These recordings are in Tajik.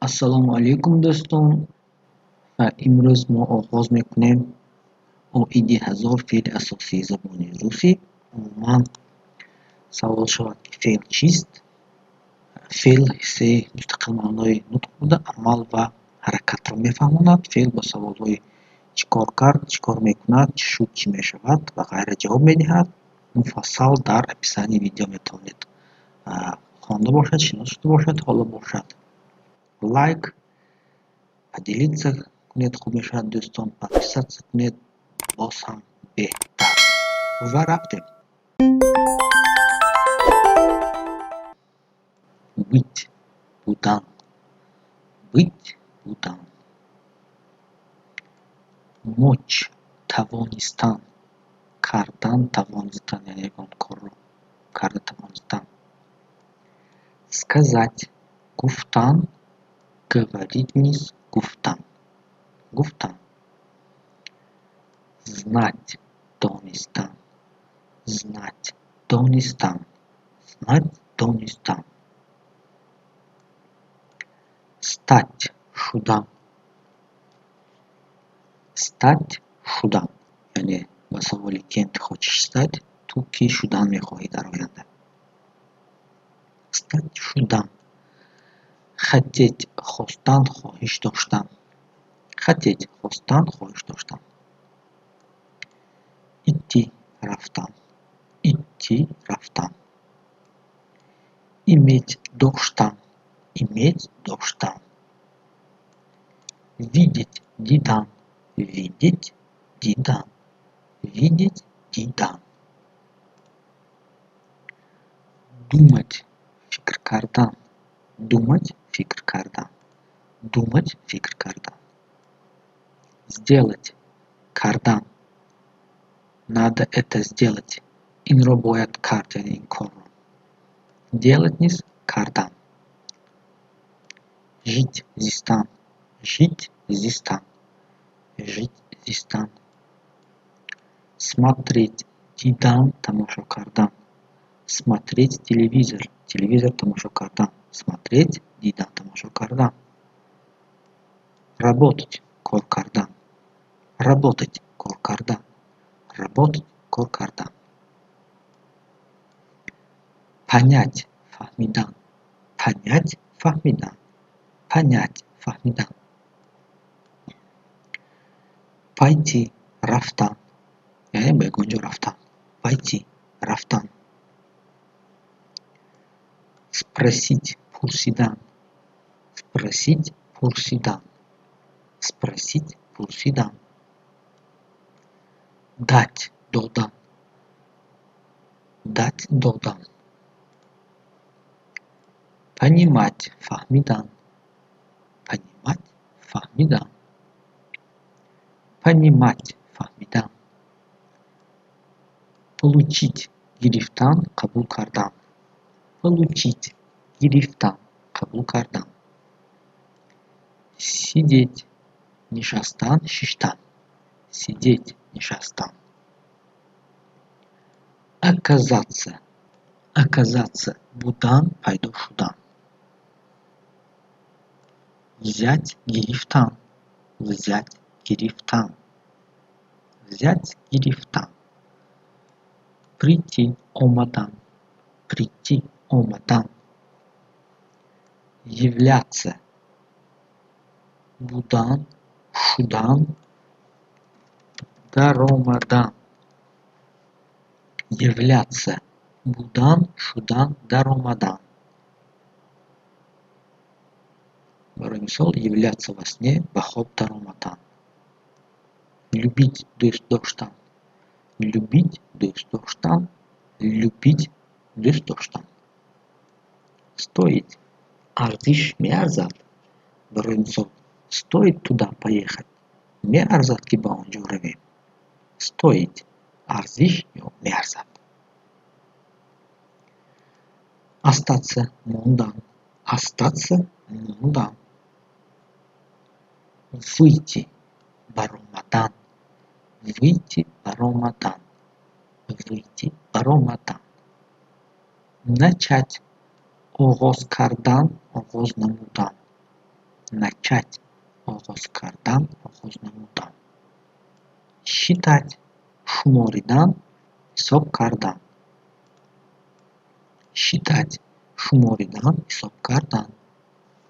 Ассалому алайкум, дӯстон! Ва имрӯз мо оғоз мекунем оиди 1000 феъли асосии забони русӣ. Умуман, савол шавад, ки феъл чист? Феъл ҳиссаи мустақилмаънои нутқ буда, амал ва ҳаракатро мефаҳмонад. Феъл ба саволҳои чӣ кор кард, чӣ кор мекунад, чӣ шуд, чӣ мешавад ва ғайра ҷавоб медиҳад. Муфассал дар описании видео метавонед хонда бошад, шинос шуда бошад. Ҳоло бошад, лайк, поделиться кунед, хуб мешавад, дӯстон, подписаться кунед, боз ҳам беҳтар. Ва рафтем. Быть, будан. Быть, будан. Мочь, тавонистан, кардан тавонистан, яъне ягон корро карда тавонистан. Сказать, гуфтан. Говорить низ гуфтан, гуфтан. Знать, донистан. Знать, донистан. Знать, донистан. Стать, шудан. Стать, шудан, яъне ба саволи «Кем ты хочешь стать?», ту кӣ шудан мехоҳӣ дар оянда? Стать, шудан. Хотеть, хостан, хоҳиш доштан. Хотеть, хостан, хоҳиш доштан. Идти, рафтан. Идти, рафтан. Иметь, доштан. Иметь, доштан. Видеть, дидан. Видеть, дидан. Видеть, дидан. Думать, фикр кардан. Думать, фикр кардан. Думать, фикр кардан. Сделать, кардан. Надо это сделать, инро бояд кард, яъне ин корро. Делать низ кардан. Жить, зистан. Жить, зистан. Жить, зистан. Смотреть, дидан, тамошо кардан. Смотреть телевизор, телевизор тамошо кардан. Смотреть, дидан, тамошо кардан. Работать, кор кардан. Работать, кор кардан. Работать, кор кардан. Понять, фаҳмидан. Понять, фаҳмидан. Понять, фаҳмидан. Пойти, рафтан, яъне ба ягон ҷо рафтан. Пойти, рафтан. Спросить, пурсидан. Спросить, пурсидан. Спросить, пурсидан. Дать, додан. Дать, додан. Понимать, фаҳмидан. Понимать, фаҳмидан. Понимать, фаҳмидан. Получить, гирифтан, қабул кардан. Получить, гирифтан, қабул кардан. Сидеть, нишастан, шиштан. Сидеть, нишастан. Оказаться. Оказаться, будан, пайдо шудан. Взять, гирифтан. Взять, гирифтан. Взять, гирифтан. Прийти, омадан. Прийти, омадан. Являться, будан, шудан, даромадан. Являться, будан, шудан, даромадан. Барои мисол, являться во сне, ба хоб даромадан. Любить, дӯст доштан. Любить, дӯст доштан. Любить, дӯст доштан. Стоить, арзиш, меарзад. Барои мисол, стоит туда поехать, меарзад, ки ба он ҷо равем. Стоить, арзиш ё меарзад. Остаться, мондан. Остаться, мондан. Выйти, баромадан. Выйти, баромадан. Выйти, баромадан. Начать, оғоз кардан, оғоз намудан. Начать оғоз кардан, оғоз намудан. Считать шуморидан, ҳисоб кардан. Считать шуморидан, ҳисоб кардан.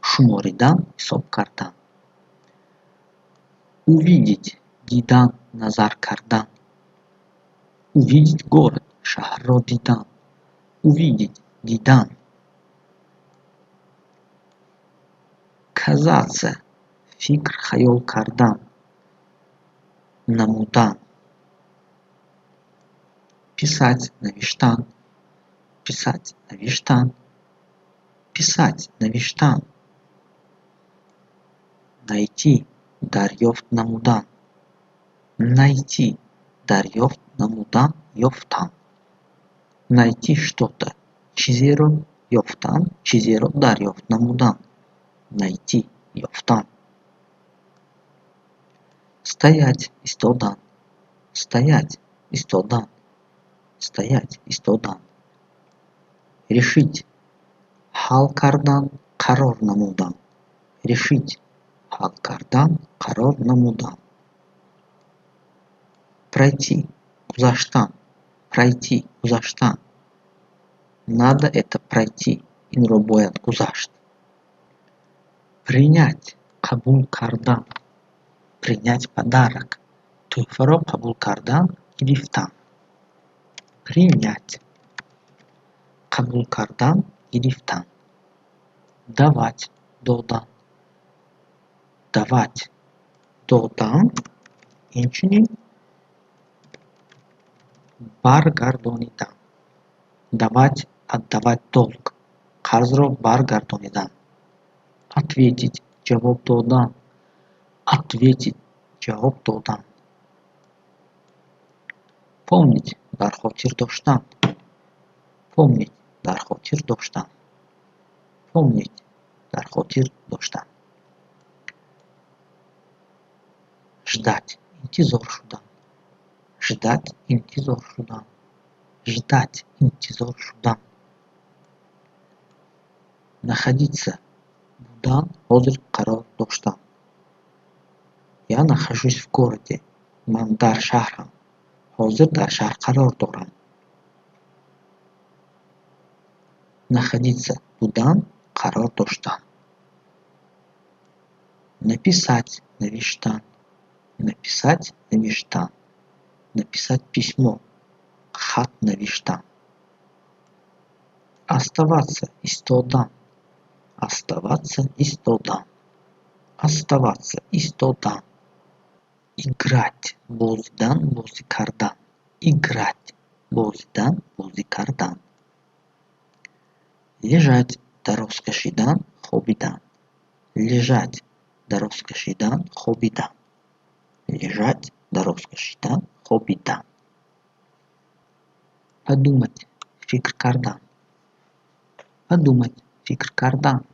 Шуморидан, ҳисоб кардан. Увидеть дидан, назар кардан. Увидеть город шаҳрро дидан. Увидеть дидан. Казаться фикр, хаёл кардан, намудан. Писать навиштан. Писать навиштан. Писать навиштан. Найти дарёфт намудан. Найти дарёфт намудан, ёфтан. Найти что-то чизеро ёфтан, чизеро дарёфт намудан. Найти ёфтан. Стоять истодан. Стоять истодан. Стоять истодан. Решить ҳал кардан, қарор намудан. Решить ҳал кардан, қарор намудан. Пройти гузаштан. Пройти гузаштан. Надо это пройти инро бояд гузашт. Принять қабул кардан. Принять подарок тӯҳфаро қабул кардан, гирифтан. Принять қабул кардан, гирифтан. Давать додан. Давать додан, инчунин баргардонидан. Давать, отдавать долг қарзро баргардонидан. Ответить ҷавоб додан. Ответить ҷавоб додан. Помнить дар хотир доштан. Помнить дар хотир доштан. Помнить дар хотир доштан. Ждать интизор шудан. Ждать интизор шудан. Ждать интизор шудан. Находиться будан, ҳозир қарор доштан. Я нахожусь в городе. Ман дар шаҳрам. Ҳозир дар шаҳр қарор дорам. Находиться будан, қарор доштан. Написать навиштан. Написать навиштан. Написать письмо хат навиштан. Оставаться истодан. Оставаться истодан. Оставаться истодан. Играть бозидан, бозӣ кардан. Играть бозидан, бозӣ кардан. Лежать дароз кашидан, хобидан. Лежать дароз кашидан, хобидан. Лежать дароз кашидан, хобидан. Подумать фикр кардан. Подумать фикр кардан.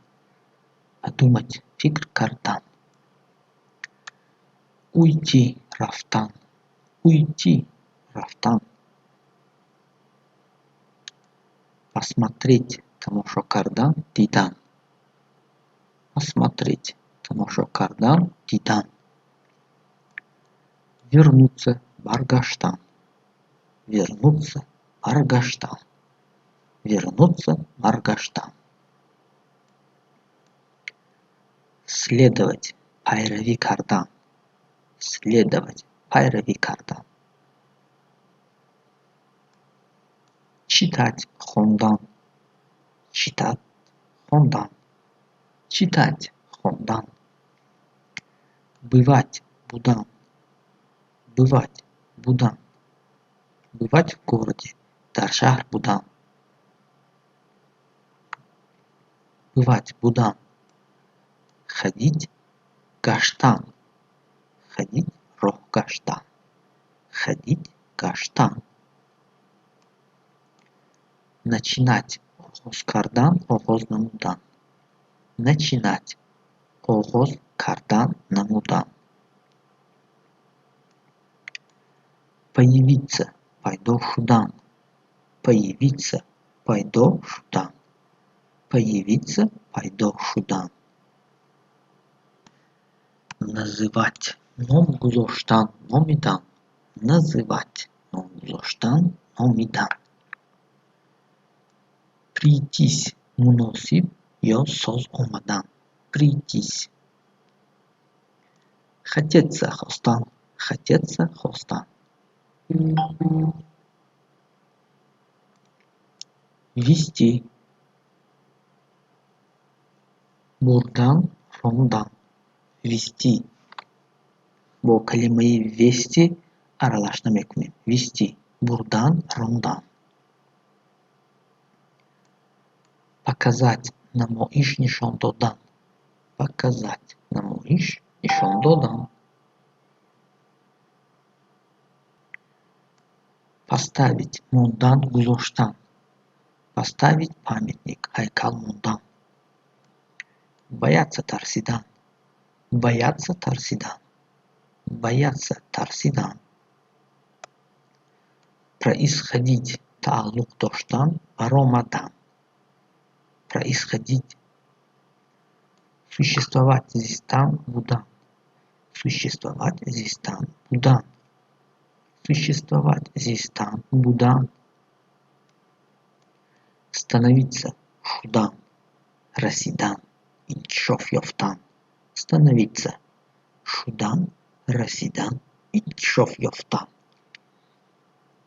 Подумать фикр кардан. Уйти рафтан. Уйти рафтан. Посмотреть тамошо кардан, дидан. Посмотреть тамошо кардан, дидан. Вернуться баргаштан. Вернуться баргаштан. Вернуться баргаштан. Следовать пайравӣ кардан. Следовать пайравӣ кардан. Читать хондан. Читать хондан. Читать хондан. Бывать будан. Бывать будан. Бывать в городе дар шаҳр будан. Бывать будан. Ходить гаштан. Ходить роҳ гаштан. Ходить гаштан. Начинать оғоз кардан, оғоз намудан. Начинать оғоз кардан, намудан. Появиться пайдо шудан. Появиться пайдо шудан. Появиться пайдо шудан. Называть ном гузоштан, номидан. Называть ном гузоштан, номидан. Прийтись муносиб ё соз омадан. Прийтись. Хотеться хостан. Хотеться хостан. Вести бурдан, рондан. Вести бо калимаи вести аралаш намекунем. Вести бурдан, рондан. Показать намоиш нишон додан. Показать намоиш нишон додан. Поставить мондан, гузоштан. Поставить памятник ҳайкал мондан. Бояться тарсидан. Бояться тарсидан. Бояться тарсидан. Происходить тааллуқ доштан, баромадан. Происходить. Существовать зистан, будан. Существовать зистан, будан. Существовать зистан, будан. Становиться шудан, расидан, инкишоф ёфтан. Становиться шудан, расидан, инкишоф ёфтан.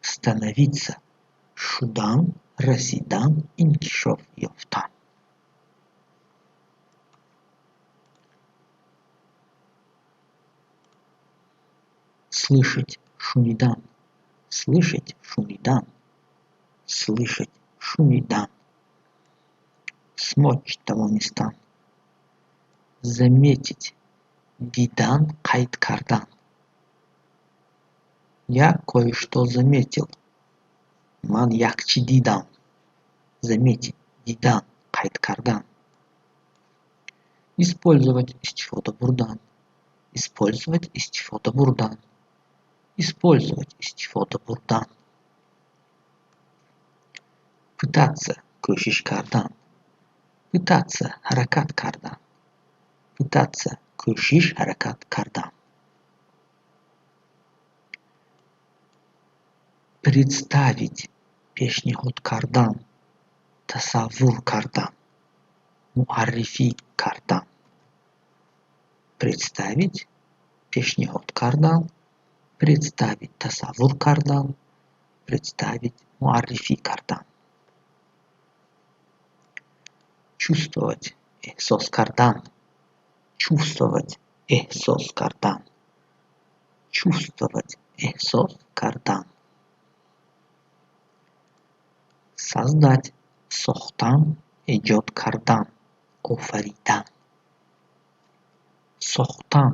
Становиться шудан, расидан, инкишоф ёфтан. Слышать шунидан. Слышать шунидан. Слышать шунидан. Смочь тавонистан. Заметить дидан, қайд кардан. Я кое-что заметил. Ман як чӣ дидам. Заметить дидан, қайд кардан. Использовать истифода бурдан. Использовать истифода бурдан. Использовать истифода бурдан. Пытаться кӯшиш кардан. Пытаться ҳаракат кардан. Пытаться кӯшиш, ҳаракат кардан. Представить пешниҳод кардан, тасаввур кардан, муаррифӣ кардан. Представить пешниҳод кардан, представить тасаввур кардан, представить муаррифӣ кардан. Чувствовать эҳсос кардан. Чувствовать эҳсос кардан. Чувствовать эҳсос кардан. Создать сохтан, эҷод кардан, офаридан. Сохтан.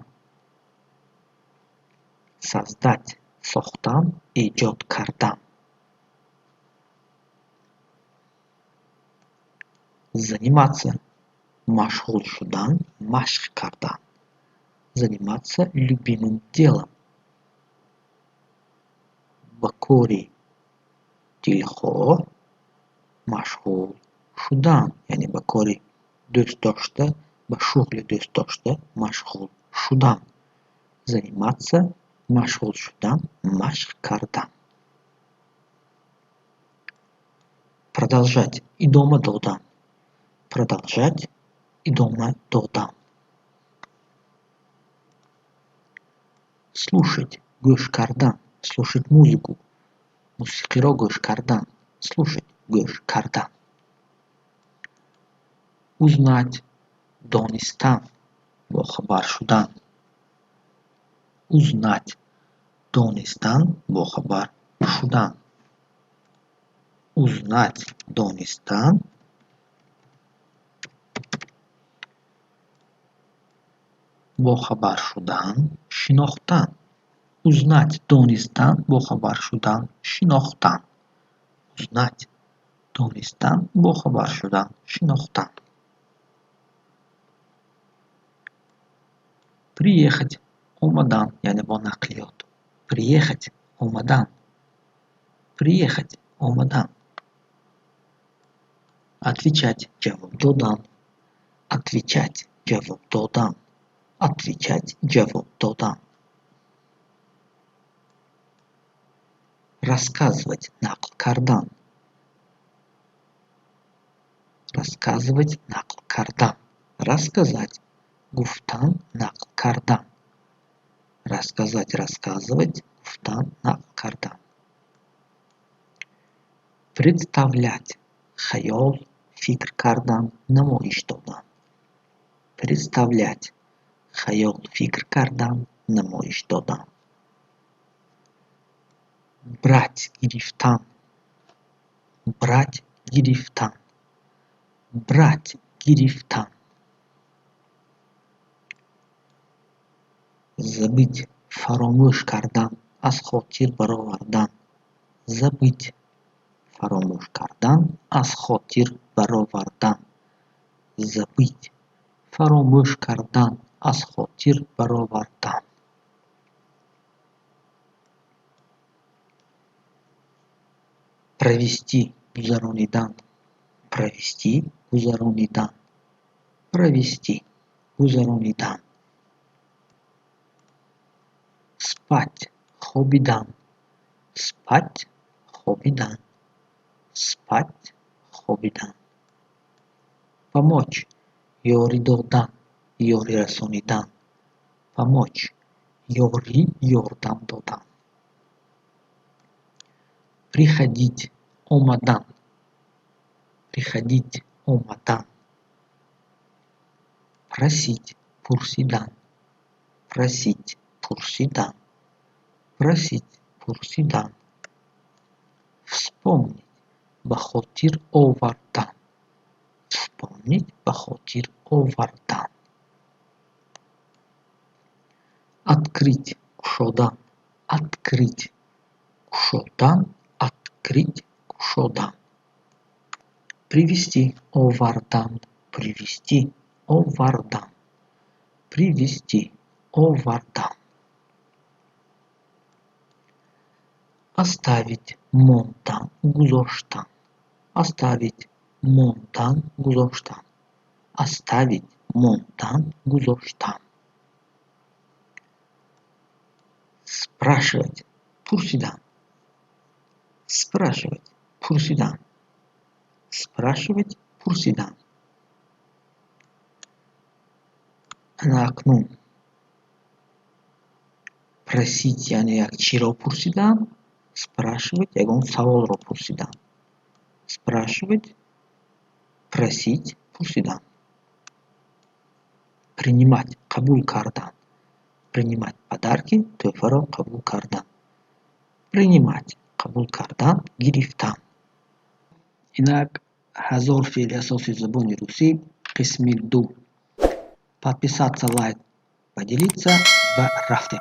Создать сохтан, эҷод кардан. Заниматься машғул шудан, машқ кардан. Заниматься любимым делом. Ба кори дилхоҳ машғул шудан, яъне ба кори дӯстдошта, ба шуғли дӯстдошта машғул шудан. Заниматься машғул шудан, машқ кардан. Продолжать идома додан. Продолжать идома додан. Слушать гӯш кардан. Слушать музыку мусиқиро гӯш кардан. Слушать гӯш кардан. Узнать донистан, бохабар шудан. Узнать донистан, бохабар шудан. Узнать донистан, бохабар шудан, шинохтан. Узнать донистан, бохабар шудан, шинохтан. Узнать донистан, бохабар шудан, шинохтан. Приехать омадан, яъне бо нақлиёт. Приехать омадан. Приехать омадан. Отвечать ҷавоб додан. Отвечать ҷавоб додан. Отвечать ҷавоб додан. Рассказывать нақл кардан. Рассказывать нақл кардан. Рассказать гуфтан, нақл кардан. Рассказать, рассказывать гуфтан, нақл кардан. Представлять хаёл, фикр кардан, намоиш додан. Представлять хаёл, фикр кардан, намоиш додан. Брать гирифтан. Брать гирифтан. Брать гирифтан. Забыть фаромӯш кардан, аз хотир баровардан. Забыть фаромӯш кардан, аз хотир баровардан. Забыть фаромӯш кардан, аз хотир баровардан. Провести гузаронидан. Провести гузаронидан. Провести гузаронидан. Спать хобидан. Спать хобидан. Спать хобидан. Помочь ёрӣ додан, ёрӣ расонидан. Помочь ёрӣ, ёрдам додан. Приходить омадан. Приходить омадан. Просить пурсидан. Просить пурсидан. Просить пурсидан. Вспомнить ба хотир овардан. Вспомнить ба хотир овардан. Открыть кушодан. Открыть кушодан. Открыть кушодан. Привести овардан. Привести овардан. Привести овардан. Оставить мондан, гузоштан. Оставить мондан, гузоштан. Оставить мондан, гузоштан. Спрашивать пурсидан. Спрашивать пурсидан. Спрашивать пурсидан. Ана акнун просить яъне як чиро пурсидан, спрашивать ягон саволро пурсидан. Спрашивать, просить пурсидан. Принимать қабул кардан. Принимать подарки тӯҳфаро қабул кардан. Принимать қабул кардан, гирифтан. Инак 1000 феъли асосии забони русӣ қисми 2. Подписаться, лайк, поделиться ва рафтем.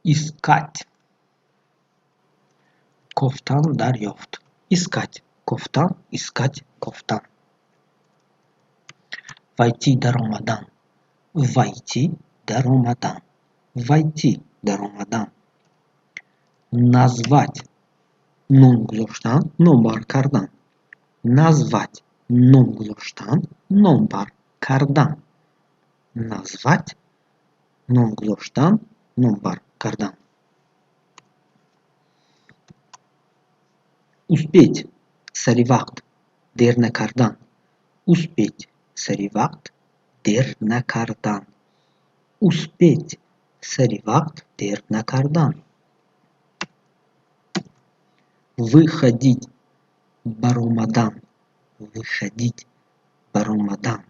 Искать кофтан, дарёфт. Искать кофтан, искать кофтан. Войти даромадан. Войти даромадан. Войти даромадан. Назвать ном гузоштан, номбар кардан. Назвать ном гузоштан, номбар кардан. Назвать ном гузоштан, номбар кардан. Успеть сари вақт, дер накардан. Успеть сари вақт, дер накардан. Успеть сари вақт, дер накардан. Выходить баромадан. Выходить баромадан.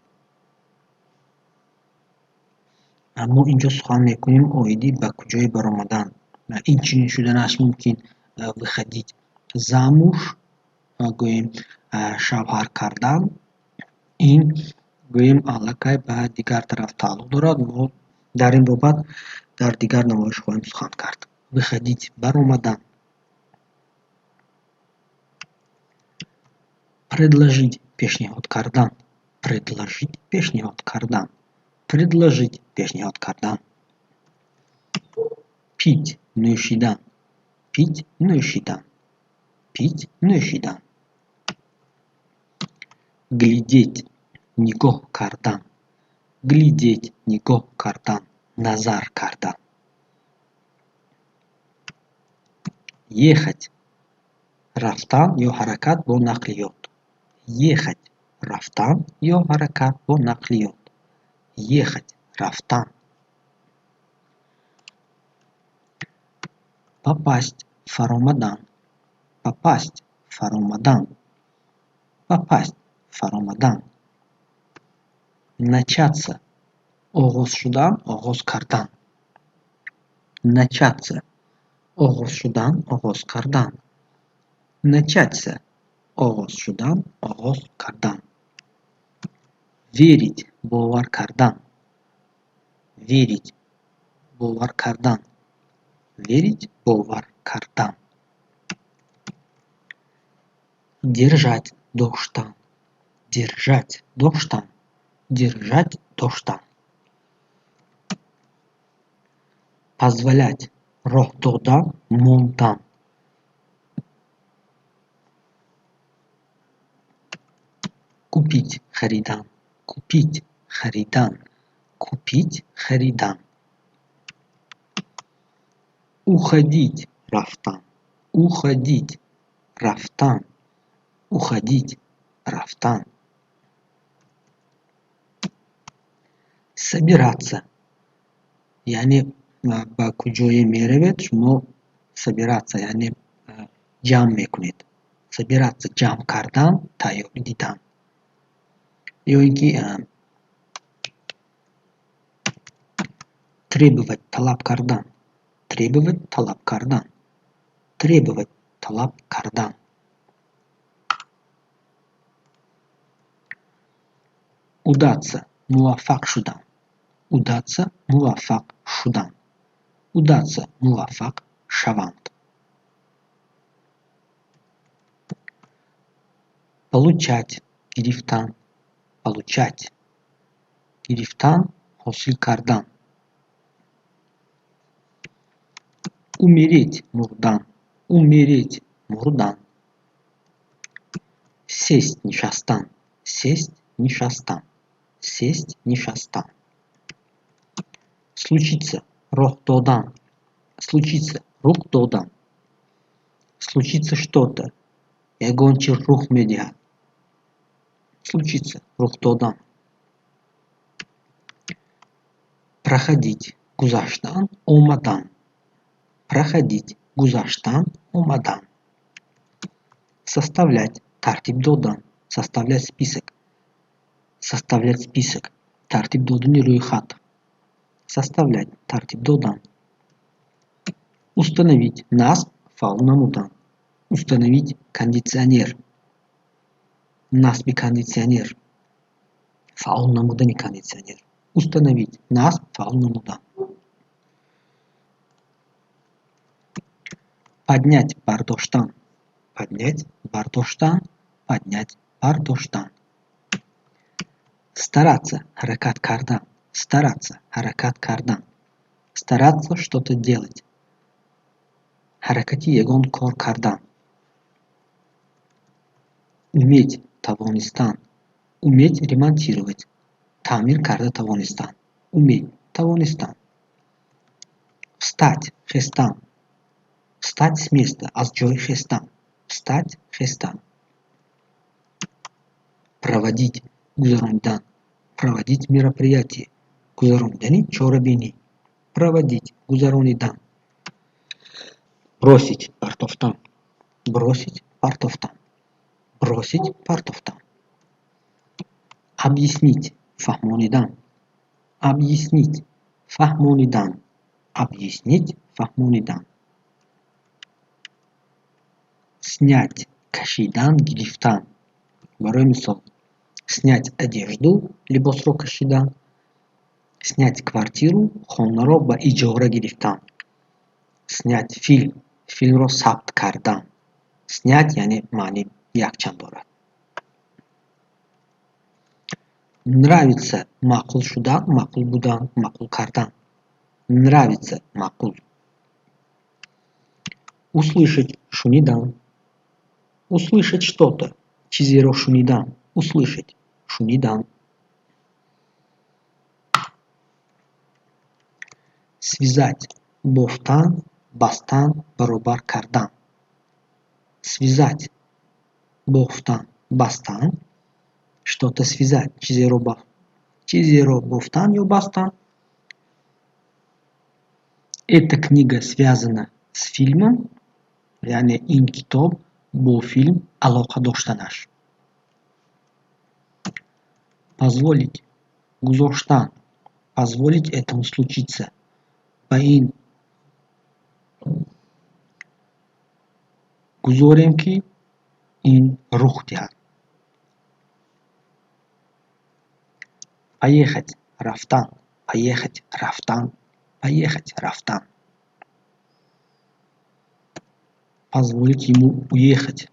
Мо инҷо сухан мекунем оиди ба куҷое баромадан. Инчунин шуданаш мумкин выходить замуж, гӯем шавҳар кардан. Ин гӯем аллакай ба дигар тараф тааллуқ дорад. Мо дар ин бобат дар дигар намоиш хоҳем сухан кард. Выходить баромадан. Предложить пешниҳод кардан. Предложить пешниҳод кардан. Предложить пешниҳод кардан. Пить нӯшидан. Пить нӯшидан. Пить нӯшидан. Глядеть — нигоҳ кардан. Глядеть — нигоҳ кардан, назар кардан. Ехать — рафтан ё ҳаракат бо нақлиёт. Ехать — рафтан ё ҳаракат бо нақлиёт. Ехать — рафтан. Попасть — фаромадан. Попасть — фаромадан. Попасть — фаромадан. Начаться — оғоз шудан, оғоз кардан. Начаться — оғоз шудан, оғоз кардан. Начаться — оғоз шудан, оғоз кардан. Верить — бовар кардан. Верить — бовар кардан. Верить — бовар кардан. Держать — доштан. Держать — доштан. Держать — доштан. Позволять — роҳ додан, мондан. Купить — харидан. Купить — харидан. Купить — харидан. Уходить — рафтан. Уходить — рафтан. Уходить — рафтан. Собираться, яъне ба куҷое меравед шумо. Собираться, яъне ҷамъ мекунед. Собираться — ҷамъ кардан, тайёрӣ дидан. Ё ин ки требовать — талаб кардан. Требовать — талаб кардан. Требовать — талаб кардан. Удаться — муваффақ шудан. Удаться — муваффақ шудан. Удаться — муваффақ шаванд. Получать — гирифтан. Получать — гирифтан, ҳосил кардан. Умереть — мурдан. Умереть — мурдан. Сесть — нишастан. Сесть — нишастан. Сесть — нишастан. Случиться — роҳ додан. Случиться — рух додан. Случиться что-то — ягон чиз рух медиҳад. Случиться — рух додан. Проходить — гузаштан, омадан. Проходить — гузаштан, омадан. Составлять — тартиб додан. Составлять список. Составлять список — тартиб додани рӯйхат. Составлять — тартиб додан. Установить — насб, фаъол намудан. Установить кондитсионер — насби кондитсионер, фаъол намудани кондитсионер. Установить — насб, фаъол намудан. Поднять — бардоштан. Поднять — бардоштан. Поднять — бардоштан. Стараться — ҳаракат кардан. Стараться — ҳаракат кардан. Стараться что-то делать — ҳаракати ягон кор кардан. Уметь — тавонистан. Уметь ремонтировать — таъмир карда тавонистан. Уметь — тавонистан. Встать — хестан. Встать с места — аз ҷой хестан. Встать — хестан. Проводить — гузаронидан. Проводить мероприятие — гузаронидани чорабинӣ. Проводить — гузаронидан. Бросить — партофтан. Бросить — партофтан. Бросить — партофтан. Объяснить — фаҳмонидан. Объяснить — фаҳмонидан. Объяснить — фаҳмонидан. Снять — кашидан, гирифтан. Барои мисол, снять одежду — либосро кашидан. Снять квартиру — хонаро ба иҷора гирифтан. Снять фильм — филмро сабт кардан. Снять, яъне маъни якчанд дорад. Нравиться — маъқул шудан, маъқул будан, маъқул кардан. Нравиться — маъқул. Услышать — шунидан. Услышать что-то — чизеро шунидан. Услышать шунидан. Связать бофтан, бастан, баробар кардан. Связать бофтан, бастан. Что-то связать чизеро бофтан ё бастан. Эта книга связана с фильмом, яъне ин китоб бо филм алоқа доштанаш. Позволить гузоштан. Позволить этому случиться. Ба ин гузорем, ки ин рух диҳад. Поехать рафтан, поехать рафтан, поехать рафтан. Позволить ему уехать.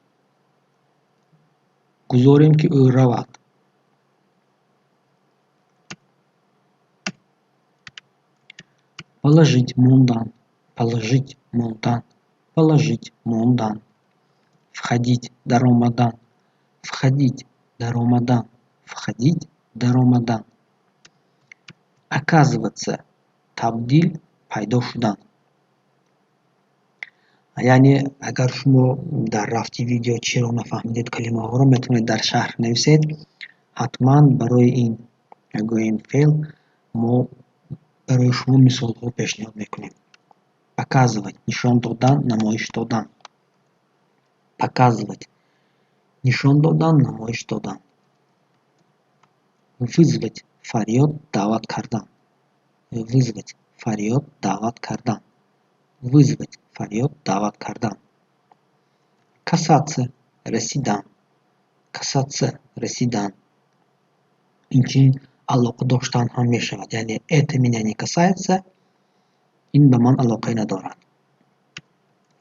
Гузорем, ки ӯ равад. Положить мондан, положить мондан, положить мондан. Входить даромадан, входить даромадан, входить даромадан. Оказываться табдил пайдо шудан. Яъне агар шумо дар рафти видео чиро нафаҳмидед, калимаҳоро метавонед дар шарҳ нависед. Ҳатман барои ин гӯем феъл мо барои шумо мисолҳо пешниҳод мекунем. Показывать нишон додан, намоиш додан. Показывать нишон додан, намоиш додан. Вызвать фарёд даъват кардан. Вызвать фарёд даъват кардан. Вызвать фарёд даъват кардан. Касаться расидан. Касаться расидан. Инчунин алоқа доштан ҳам мешавад. Яъне это меня не касается, ин ба ман алоқае надорад.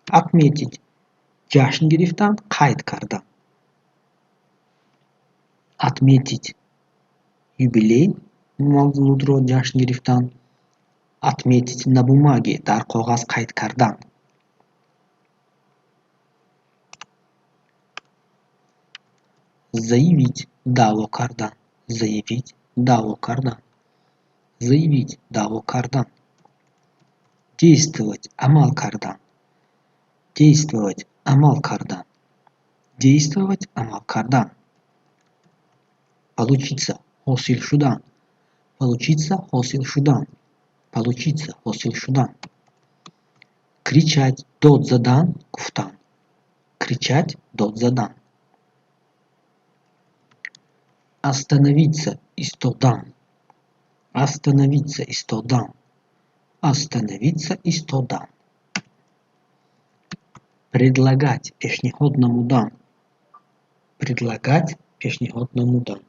Отметить ҷашн гирифтан, қайд кардан. Отметить юбилей мавлудро ҷашн гирифтан. Отметить на бумаге дар коғаз қайд кардан. Заявить даъво кардан. Заявить даъво кардан. Заявить даъво кардан. Действовать амал кардан. Действовать амал кардан. Действовать амал кардан. Получиться ҳосил шудан. Получиться ҳосил шудан. Получиться ҳосил шудан. Кричать дод задан, гуфтан. Кричать дод задан. Остановиться истодан. Остановиться истодан. Остановиться истодан. Предлагать пешниҳод намудан. Предлагать пешниҳод намудан.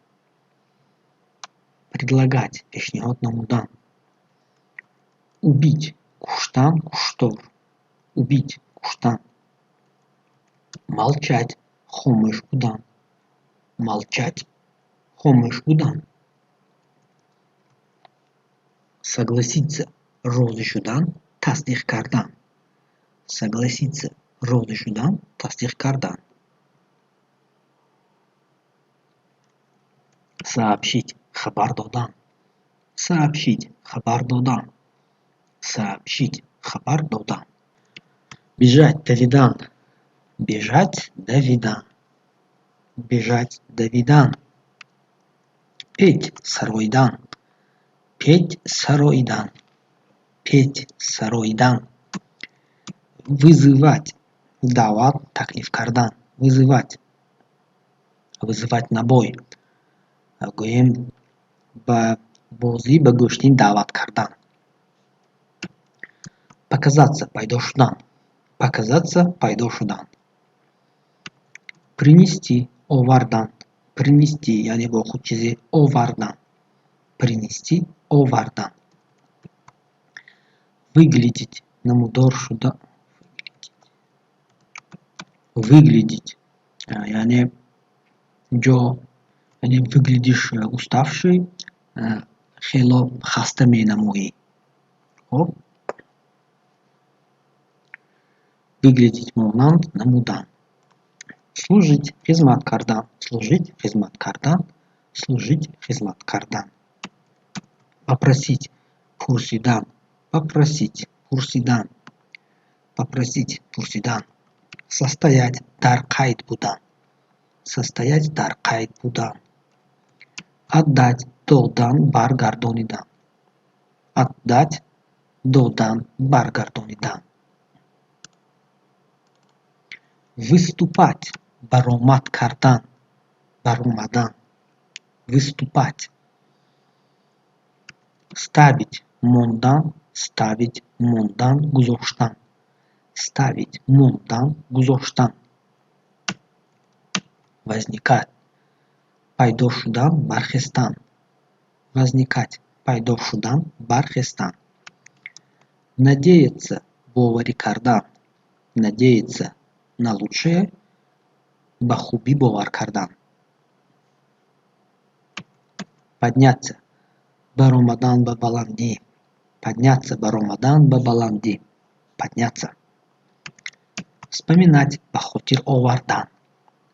Предлагать пешниҳод намудан. Убить куштан, куштор. Убить куштан. Молчать хомӯш будан. Молчать хомӯш будан. Согласиться розӣ шудан, тасдиқ кардан. Согласиться розӣ шудан, тасдиқ кардан. Сообщить хабар додан. Сообщить хабар додан. Сообщить хабар додан. Бежать давидан. Бежать давидан. Бежать давидан. Петь сароидан. Петь сароидан. Петь сароидан. Вызывать даъват, таклиф кардан. Вызывать. Вызывать на бой. Гӯем ба бозӣ, ба гӯштин даъват кардан. Показаться пайдо шудан. Показаться пайдо шудан. Принести овардан. Принести яъне бо худ чизе овардан. Принести овардан. Выглядеть намудор шуда. Выглядеть яъне ҷо, яъне выглядишь уставший, хело хаста менамоӣ. Хоб, выглядеть монанд намудан. Служить хизмат кардан, служить хизмат кардан, служить хизмат кардан. Попросить пурсидан, попросить пурсидан, попросить пурсидан. Состоять дар қайд будан, состоять дар қайд будан. Отдать додан, баргардонидан, отдать додан, баргардонидан. Выступать баромад кардан, баромадан, выступать. Ставить мондан, ставить мондан, гузоштан, ставить мондан, гузоштан. Возникать пайдо шудан, бархестан, возникать пайдо шудан, бархестан. Надеяться боварӣ кардан, надеяться на лучшее ба хубӣ бовар кардан. Подняться баромадан ба баландӣ, подняться баромадан ба баландӣ, подняться. Вспоминать ба хотир овардан,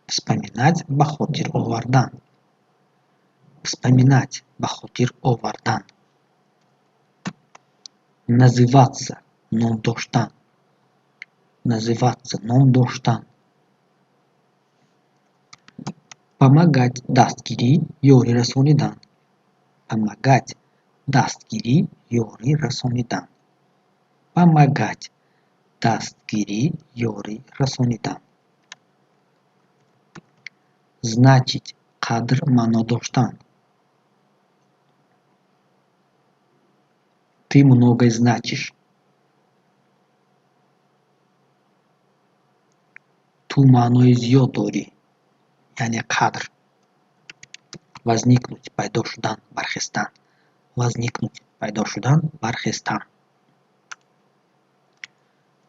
вспоминать ба хотир овардан, вспоминать ба хотир овардан. Называться ном доштан, называться ном доштан. Помогать дастгирӣ, ёрӣ расонидан, помогать дастгирӣ, ёрӣ расонидан, помогать дастгирӣ, ёрӣ расонидан. Значить қадр, маъно доштан. Ты многое значишь. Ту маънои зиёд дорӣ, яъне қадр. Возникнуть пайдо шудан, бархестан, возникнуть пайдо шудан, бархестан.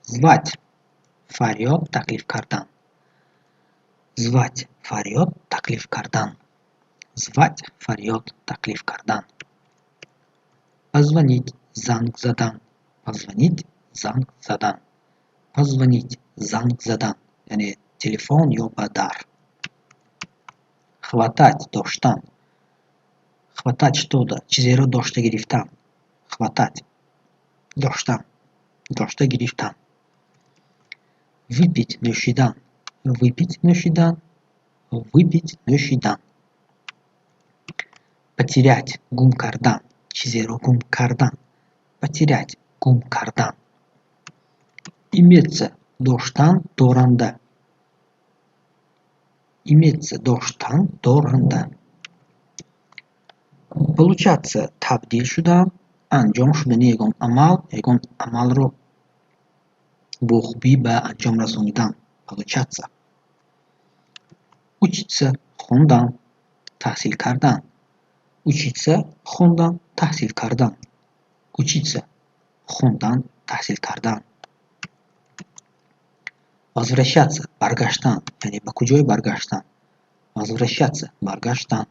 Звать фарёд, таклиф кардан, звать фарёд, таклиф кардан, звать фарёд, таклиф кардан. Позвонить занг задан, позвонить занг задан, позвонить занг задан, яъне телефон ё ба дар. Хватать доштан, хватать что-то чизеро дошта гирифтан, хватать доштан, дошта гирифтан. Выпить нӯшидан, выпить нӯшидан, выпить нӯшидан. Потерять гум кардан, чизеро гум кардан, потерять гум кардан. Иметься доштан, доранда, иметься доштан, доранда. Получаться табдил шудан, анҷом шудани ягон амал, ягон амалро бо хубӣ ба анҷом расонидан, получаться. Учиться хондан, таҳсил кардан, учиться хондан, таҳсил кардан, учиться хондан, таҳсил кардан. Возвращаться баргаштан, яъне ба куҷое баргаштан, возвращаться баргаштан,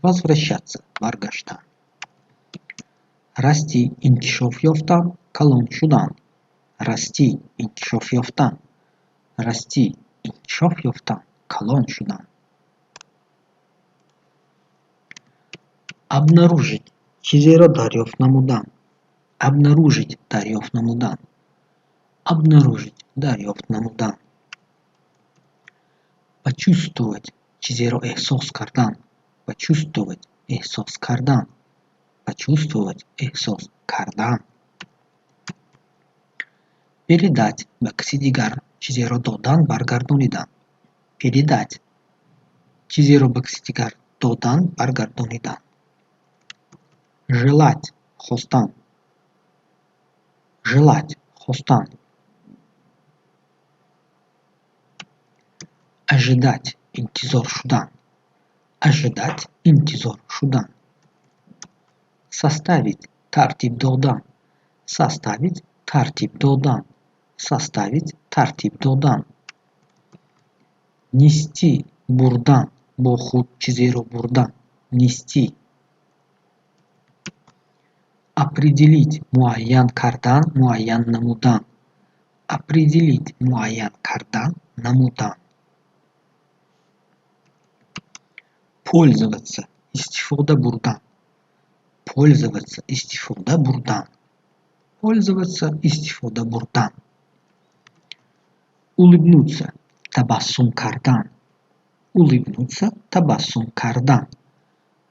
возвращаться баргаштан. Расти инкишоф ёфтан, калон шудан, расти инкишоф ёфтан, расти инкишоф ёфтан, калон шудан. Обнаружить чизеро дарёфт намудан, обнаружить дарёфт намудан, обнаружить дарёфт намудан. Почувствовать чизеро эҳсос кардан, почувствовать эҳсос кардан, почувствовать эҳсос кардан. Передать ба каси дигар чизеро додан, баргардонидан, передать чизеро ба каси дигар додан, баргардонидан. Желать хостан, желать хостан. Ожидать интизор шудан, ожидать интизор шудан. Составить тартиб додан, составить тартиб додан, составить тартиб додан. Нести бурдан, бо худ чизеро бурдан, нести. Определить муайян кардан, муайян намудан, определить муайян кардан, намудан. Пользоваться — истифода бурдан. Пользоваться — истифода бурдан. Пользоваться — истифода бурдан. Улыбнуться — табассум кардан. Улыбнуться — табассум кардан.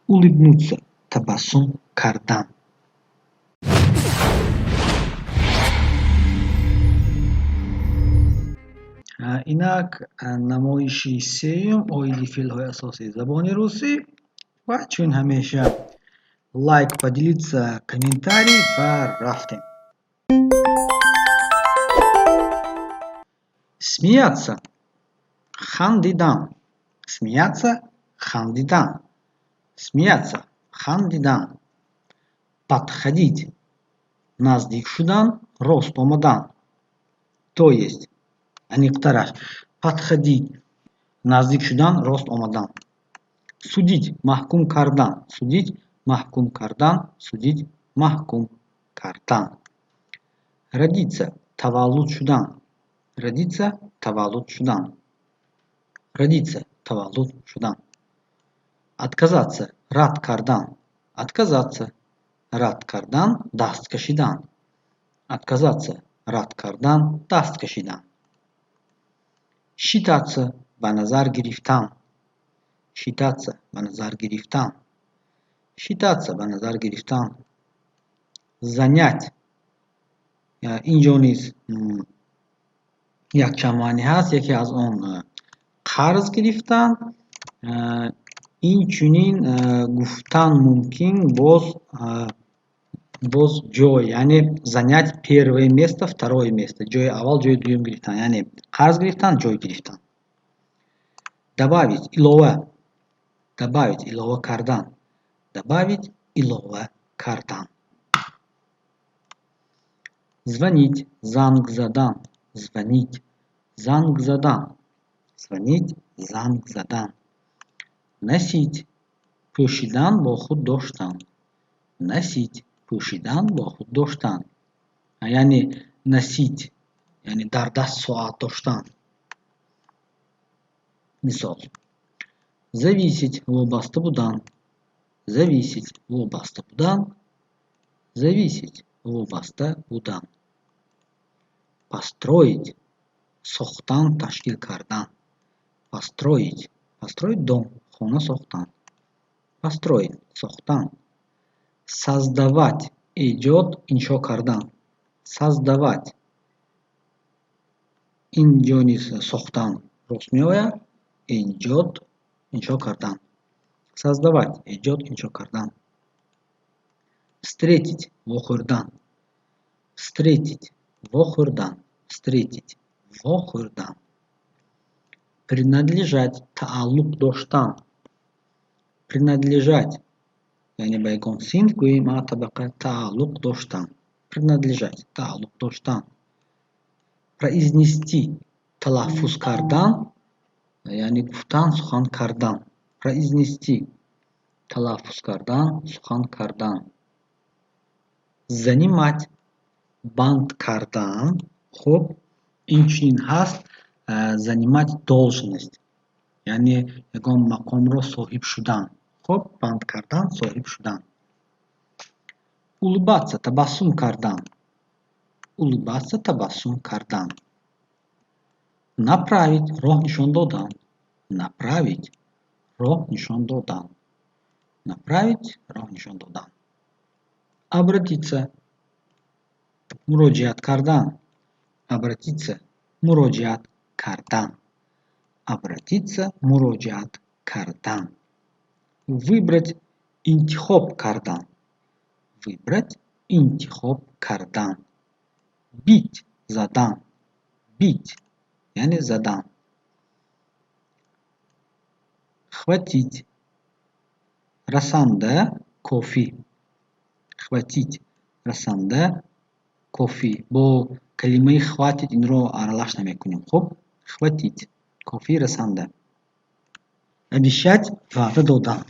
Улыбнуться — табассум кардан. Инак намоиши сеюм оиди феълҳои асосии забони русӣ. Ва чун ҳамеша, лайк, поделиться, комментарий, ва рафтем. Смеяться — хандидан. Смеяться — хандидан. Смеяться — хандидан. Подходить — наздик шудан, рост омадан. То есть, аниқтараш, подходить — наздик шудан, рост омадан. Судить — маҳкум кардан. Судить — маҳкум кардан. Судить — маҳкум кардан. Родиться — таваллуд шудан. Родиться — таваллуд шудан. Родиться — таваллуд шудан. Отказаться — рад кардан. Отказаться — рад кардан, даст кашидан. Отказаться — рад кардан, даст кашидан. Считаться — ба назар гирифтан. Считаться — ба назар гирифтан. Считаться — ба назар гирифтан. Занять — инҷо низ якчанд маънӣ ҳаст. Яке аз он қарз гирифтан, инчунин гуфтан мумкин боз ҷой, яъне занять первое место, второе место, ҷои аввал, ҷои дуюм гирифтан, яъне қарз гирифтан, ҷой гирифтан. Добавить — илова. Добавить — илова кардан. Добавить — илова кардан. Звонить — занг задан. Звонить — занг задан. Звонить — занг задан. Носить — пӯшидан, бо худ доштан. Носить — пӯшидан, бо худ доштан, яъне носить, яъне дар даст соат доштан, мисол. Зависеть — вобаста будан. Зависеть — вобаста будан. Зависеть — вобаста будан. Построить — сохтан, ташкил кардан. Построить, построить дом — хона сохтан. Построить — сохтан. Создавать — эҷод, иншо кардан. Создавать — инҷо низ сохтан рост меояд, эҷод, иншо кардан. Создавать — эҷод, иншо кардан. Встретить — вохӯрдан. Встретить — вохӯрдан. Встретить — вохӯрдан. Принадлежать — тааллуқ доштан. Принадлежать, яъне ба ягон синф, гӯем, табақа тааллуқ доштан. Принадлежать — тааллуқ доштан. Произнести — талаффуз кардан, яъне гуфтан, сухан кардан. Произнести — талаффуз кардан, сухан кардан. Занимать — банд кардан. Хуб, инчунин ҳаст занимать должность, яъне ягон мақомро соҳиб шудан. Хуб, банд кардан, соҳиб шудан. Улыбаться — табассум кардан. Улыбаться — табассум кардан. Направить — роҳ нишон додан. Направить — роҳ нишон додан. Направить — роҳ нишон додан. Обратиться — муроҷиат кардан. Обратиться — муроҷиат кардан. Обратиться — муроҷиат кардан. Выбрать — интихоб кардан. Выбрать — интихоб кардан. Бить — задан. Бить, яъне задан. Хватить — расанда, кофӣ. Хватить — расанда, кофӣ. Бо калимаи хватит инро аралаш намекунем. Хуб, хватить — кофӣ, расанда. Обещать — ваъда додан.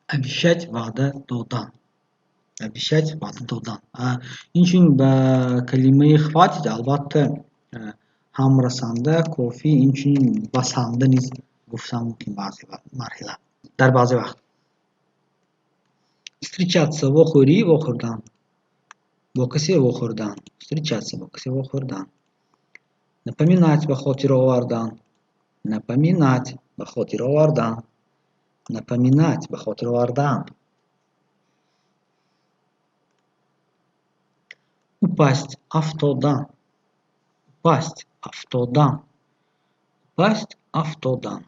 Обещать — ваъда додан. Обещать — ваъда додан. Инчунин ба калимаи хватит, албатта, ҳам расанда, кофӣ, инчунин басанда низ гуфтан мумкин баъзе марҳила. Дар баъзе вақт. Встречаться — вохӯрӣ, вохӯрдан. Бо касе вохӯрдан. Встречаться — бо касе вохӯрдан. Напоминать — ба хотир овардан. Напоминать — ба хотир овардан. Напоминать — ба хотир овардан. Упасть — афтодан. Упасть — афтодан. Упасть — афтодан.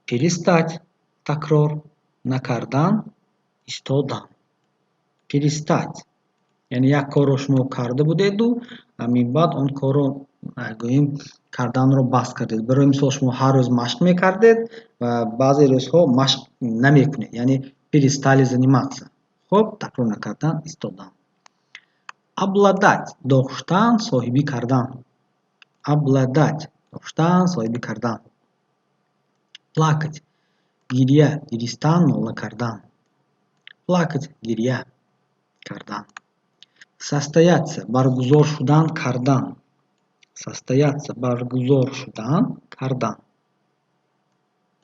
Перестать — такрор накардан, истодан. Перестать, яъне як корро шумо карда будеду, минбаъд он корро, гӯем, карданро бас кардед. Барои мисол, шумо ҳар рӯз машқ мекардед ва баъзе рӯзҳо машқ намекунед, яъне перестали заниматься. Хуб, такрор накардан, истодан. Обладать — доштан, соҳибӣ кардан. Обладать — доштан, соҳибӣ кардан. Плакать — гиря, гиристан, нола кардан. Плакать — гиря кардан. Состояться — баргузор шудан, кардан. Состояться — баргузор шудан, кардан.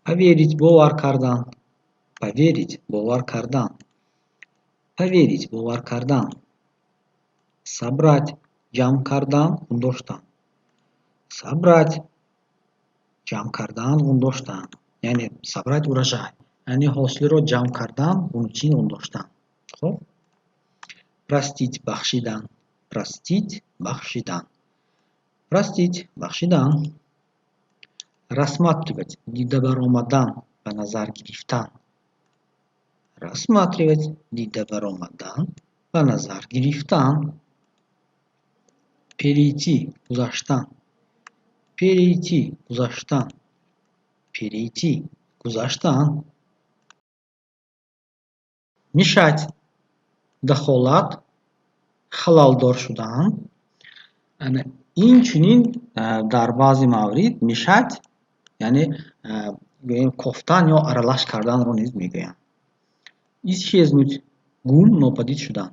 Поверить — бовар кардан. Поверить — бовар кардан. Поверить — бовар кардан. Собрать — ҷамъ кардан, гундоштан. Собрать — ҷамъ кардан, гундоштан, яъне собрать урожай, яъне ҳосилро ҷамъ кардан, гунчин, гундоштан. Хуб, простить — бахшидан. Простить — бахшидан. Простить — бахшидан. Рассматривать — дида баромадан, ба назар гирифтан. Рассматривать — дида баромадан, ба назар гирифтан. Перейти — гузаштан. Перейти — гузаштан. Перейти — гузаштан. Мешать — дахолат, халалдор шудан. Инчунин дар баъзе маврид мешать, яъне гӯем, кофтан ё аралаш карданро низ мегӯянд. Исчезнуть — гум, нопадид шудан.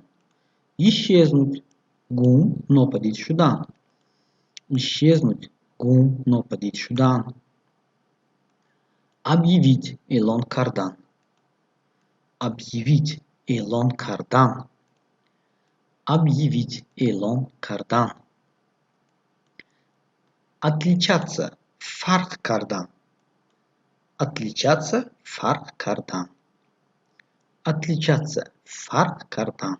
Исчезнуть — гум, нопадид шудан. Исчезнуть — гум, нопадид шудан. Объявить — эълон кардан. Объявить — эълон кардан. Объявить — эълон кардан. Отличаться — фарқ кардан. Отличаться — фарқ кардан. Отличаться — фарқ кардан.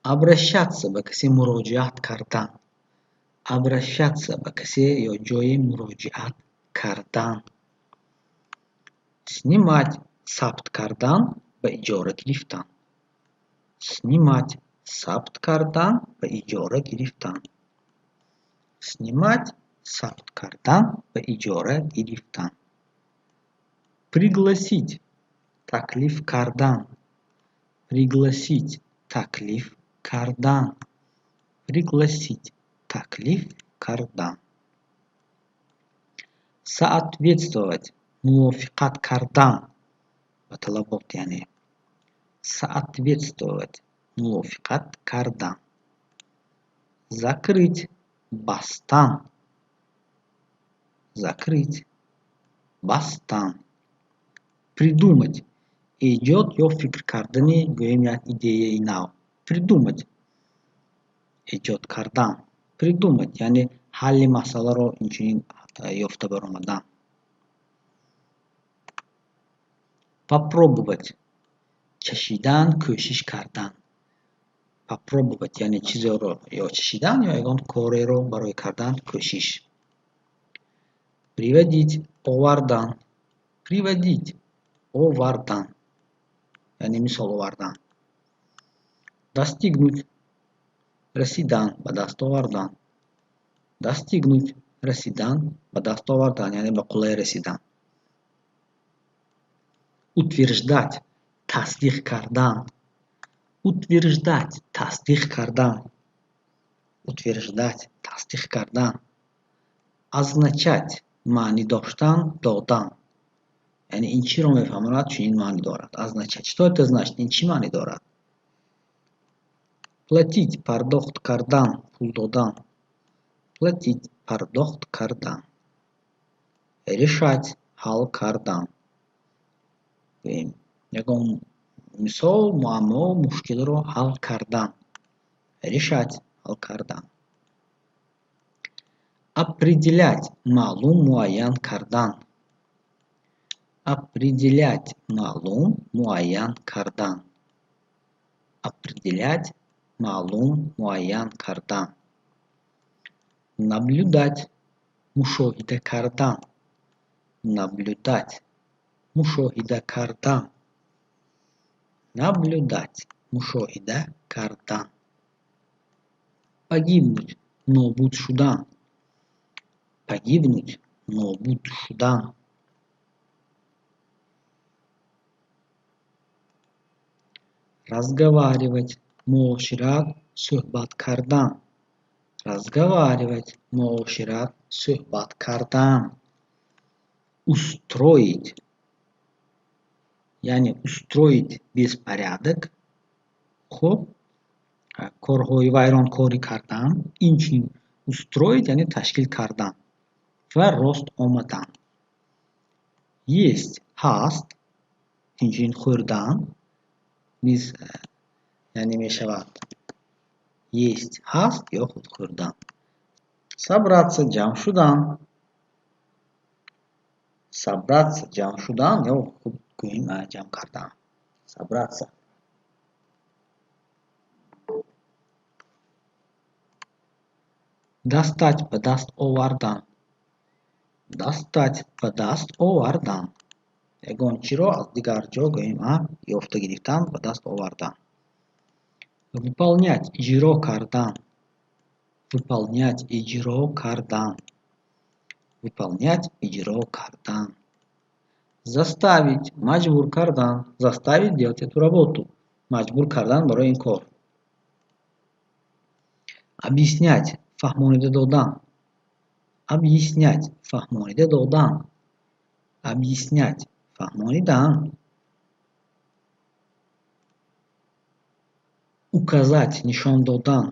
Обращаться — ба касе муроҷиат кардан. Обращаться — ба касе ё ҷое муроҷиат кардан. Снимать — сабт кардан, ба иҷора гирифтан. Снимать — сабт кардан, ба иҷора гирифтан. Снимать — сабт кардан, ба иҷора гирифтан. Пригласить — таклиф кардан. Пригласить — таклиф кардан. Пригласить — таклиф кардан. Соответствовать — мувофиқат кардан ба талабот, яъне соответствовать — мувофиқат кардан. Закрыть — бастан. Закрыть — бастан. Придумать — эҷод ё фикр кардани, гӯем, як идеяи нав. Придумать — эҷод кардан. Придумать, яъне ҳалли масъаларо инчунин ёфта баромадан. Попробовать — чашидан, кӯшиш кардан. Попробовать, яъне чизеро ё чашидан, ё ягон кореро барои кардан кӯшиш. Приводить — овардан. Приводить — овардан, яъне мисол овардан. Достигнуть — расидан, ба даст овардан. Достигнуть — расидан, ба даст овардан, яъне ба қуллае расидан. Утверждать — тасдиқ кардан. Утверждать — тасдиқ кардан. Утверждать — тасдиқ кардан. Означать — маънӣ доштан, додан, яъне ин чиро мефаҳмонад, чунин маънӣ дорад. Означать — что это значит, ин чӣ маънӣ дорад? Платить — пардохт кардан, пул додан. Платить — пардохт кардан. Решать — ҳал кардан. Гӯем, ягон мисол, муаммо, мушкилро ҳал кардан. Решать, ҳал кардан. Определять, маълум, муайян кардан. Определять, маълум, муайян кардан. Определять, маълум, муайян кардан. Наблюдать, мушоҳида кардан. Наблюдать, мушоҳида кардан. Наблюдать, мушоҳида кардан. Погибнуть, нобуд шудан. Погибнуть, нобуд шудан. Разговаривать, муошират, суҳбат кардан. Разговаривать, муошират, суҳбат кардан. Устроить, яъне устроить беспорядок, хуб, корҳои вайронкорӣ кардан, инчунин устроить, яъне ташкил кардан ва рост омадан. Есть, ҳаст, инчунин хӯрдан низ, яъне мешавад есть, ҳаст ё худ хӯрдан. Собраться, ҷамъ шудан. Собраться, ҷамъ шудан ё худ гӯем, ҷамъ кардан. Собраться. Достать, ба даст овардан. Достать, ба даст овардан. Ягон чиро аз дигар ҷо, гӯем, ёфта гирифтан, ба даст овардан. Выполнять, иҷро кардан. Выполнять, иҷро кардан. Выполнять, иҷро кардан. Заставить, маҷбур кардан. Заставить делать эту работу. Маҷбур кардан барои ин кор. Объяснять, фаҳмонида додан. Объяснять, фаҳмонида додан. Объяснять, фаҳмонидан. Указать, нишон додан.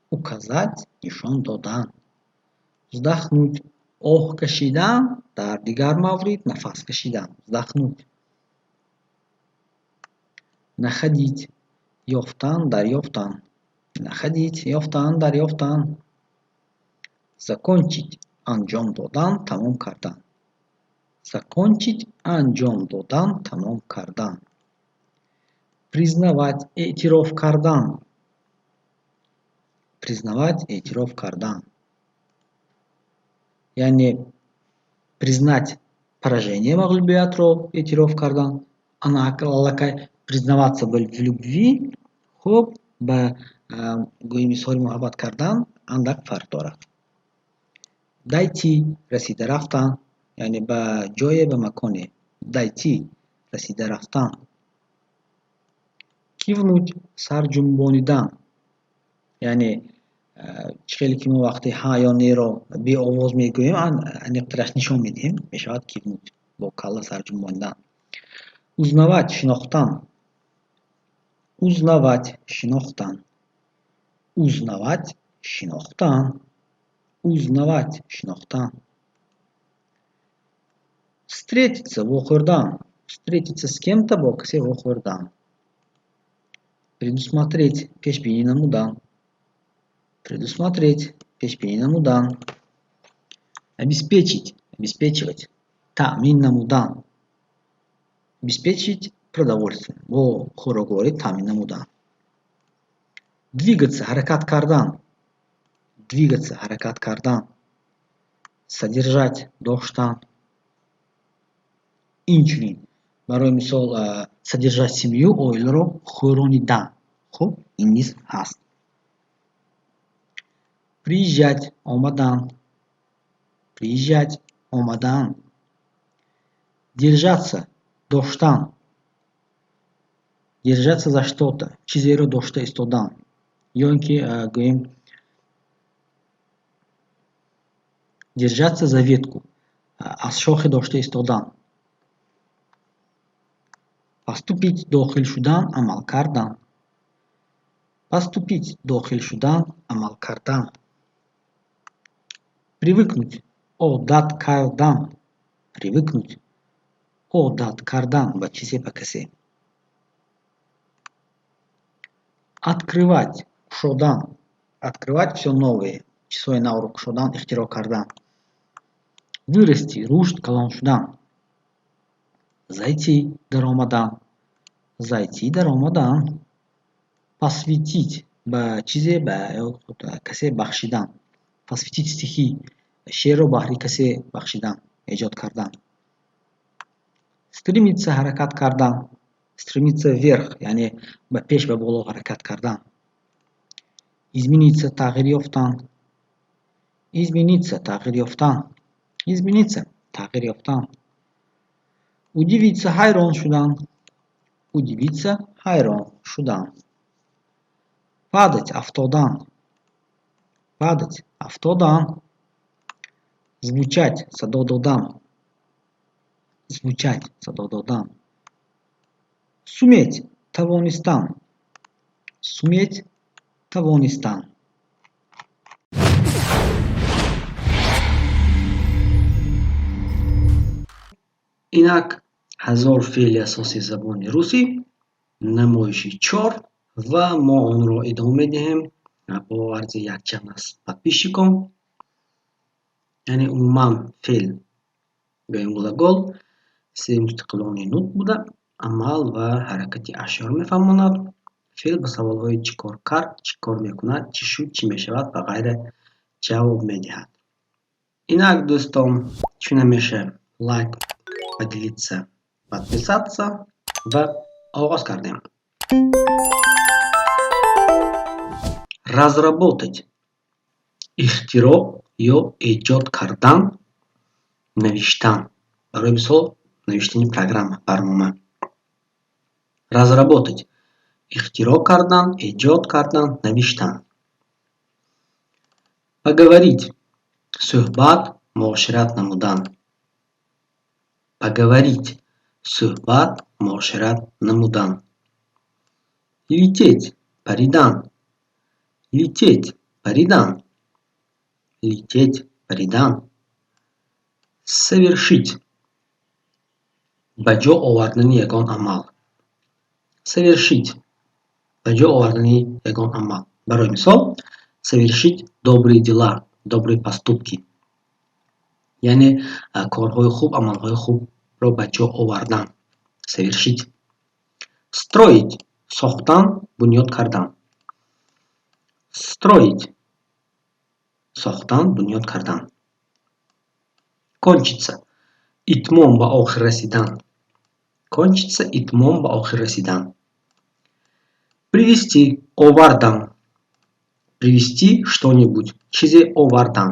Указать, нишон додан. Вздохнуть, оҳ кашидан, дар дигар маврид нафас кашидан. Вздохнуть. Находить, ёфтан, дарёфтан. Находить, ёфтан, дарёфтан. Закончить, анҷом додан, тамом кардан. Закончить, анҷом додан, тамом кардан. Признавать, эътироф кардан. Признавать, эътироф кардан. Яъне признать поражение, мағлубиятро эътироф кардан. Ана аллакай признаваться в любви, хуб, ба гӯем, изҳори муҳаббат кардан андак фарқ дорад. Дойти, расида рафтан, яъне ба ҷое, ба маконе. Дойти, расида рафтан. Кивнуть, сарҷунбонидан. Яъне чӣ хеле ки мо вақте ҳа ё неро беовоз мегӯем, аниқтараш нишон медиҳем, мешавад кивнуть, бо калла сарҷунбонидан. Узнавать, шинохтан. Узнавать, шинохтан. Узнавать, шинохтан. Узнавать, шинохтан. Встретиться, вохӯрдан. Встретиться с кем-то, бо касе вохӯрдан. Предусмотреть, пешбинӣ намудан. Предусмотреть, пешбинӣ намудан. Обеспечить, обеспечивать, таъмин намудан. Обеспечить продовольствием, бо хӯрокворӣ таъмин намудан. Двигаться, ҳаракат кардан. Двигаться, ҳаракат кардан. Содержать, доштан. Инчунин, барои мисол, содержать семью, оиларо хӯронидан. Хуб, ин низ ҳаст. Приезжать, омадан. Приезжать, омадан. Держаться, доштан. Держаться за что-то, чизеро дошта истодан. Ё ин ки, гӯем, держаться за ветку, аз шохе дошта истодан. Поступить, дохил шудан, амал кардан. Поступить, дохил шудан, амал кардан. Привыкнуть, одат кардан. Привыкнуть, Одат кардан ба чизе, ба касе. Открывать кушодан. Открывать всё новое. Чизҳои навро кушодан, ихтироъ кардан. Вырасти рушд, калон шудан. Зайти даромадан. Зайти даромадан. Посвятить ба чизе, ба ё касе бахшидан. Посвятить стихи шеърро баҳри касе бахшидан, эҷод кардан. Стремиться ҳаракат кардан. Стремиться вверх, яъне ба пеш, ба боло ҳаракат кардан. Измениться тағйир ёфтан. Измениться тағйир ёфтан. Измениться тағйир ёфтан. Удивиться ҳайрон шудан. Удивиться ҳайрон шудан. Падать афтодан. Падать афтодан. Звучать садо додан. Звучать садо додан. Суметь тавонистан. Суметь тавонистан. Инак 1000 феъли асосии забони русӣ, намоиши чор, ва мо онро идома медиҳем бо арзи якчанд аз подписчикон. Яъне умуман феъл гӯем глагол се мустақилонаи нутқ буда, амал ва ҳаракати ашёро мефаҳмонад. Феъл ба саволҳои чӣ кор кард, чӣ кор мекунад, чӣ шуд, чӣ мешавад ва ғайра ҷавоб медиҳад. Инак, дӯстон, чун ҳамеша лайк, поделиться, подписаться ва оғоз кардем. Разработать ихтироъ ё эҷод кардан, навиштан. Барои мисол, навиштани программа, барнома. Разработать ихтироъ кардан, эҷод кардан, навиштан. Поговорить суҳбат, муошират намудан. Поговорить суҳбат, муошират намудан. Лететь паридан. Лететь паридан. Лететь паридан. Совершить ба ҷо овардани ягон амал. Совершить ба ҷо овардани ягон амал. Барои мисол, совершить добрые дела, добрые поступки. Яъне корҳои хуб, амалҳои хубро ба ҷо овардан. Совершить. Строить сохтан, бунёд кардан. Строить сохтан, бунёд кардан. Кончиться итмом, ба охир расидан. Кончиться итмом, ба охир расидан. Привезти овардан. Привезти что-нибудь чизе овардан.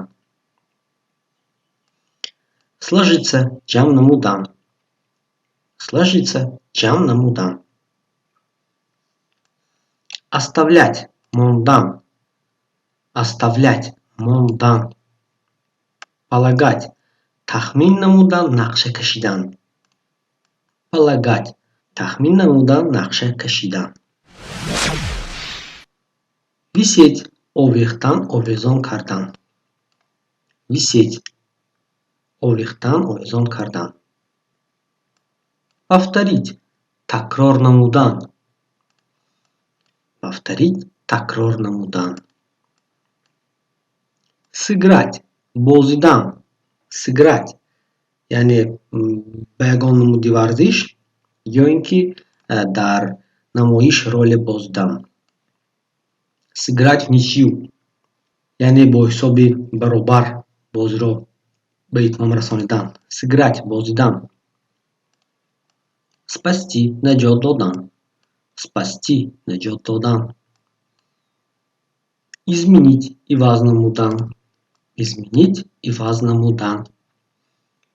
Сложиться ҷамъ намудан. Сложиться ҷамъ намудан. Оставлять мондан. Оставлять мондан. Полагать тахмин намудан, нақша кашидан. Полагать тахмин намудан, нақша кашидан. Висеть овехтан, овезон кардан. Висеть овехтан, овезон кардан. Повторить такрор намудан. Повторить такрор намудан. Сыграть бозидан. Сыграть яъне ба ягон намуди варзиш ё ин ки дар намоиш роле бозидан. Сыграть вничью яъне бо ҳисоби баробар бозиро ба итмом расонидан. Сыграть бозидан. Спасти наҷот додан. Спасти наҷот додан. Изменить иваз намудан. Изменить иваз намудан.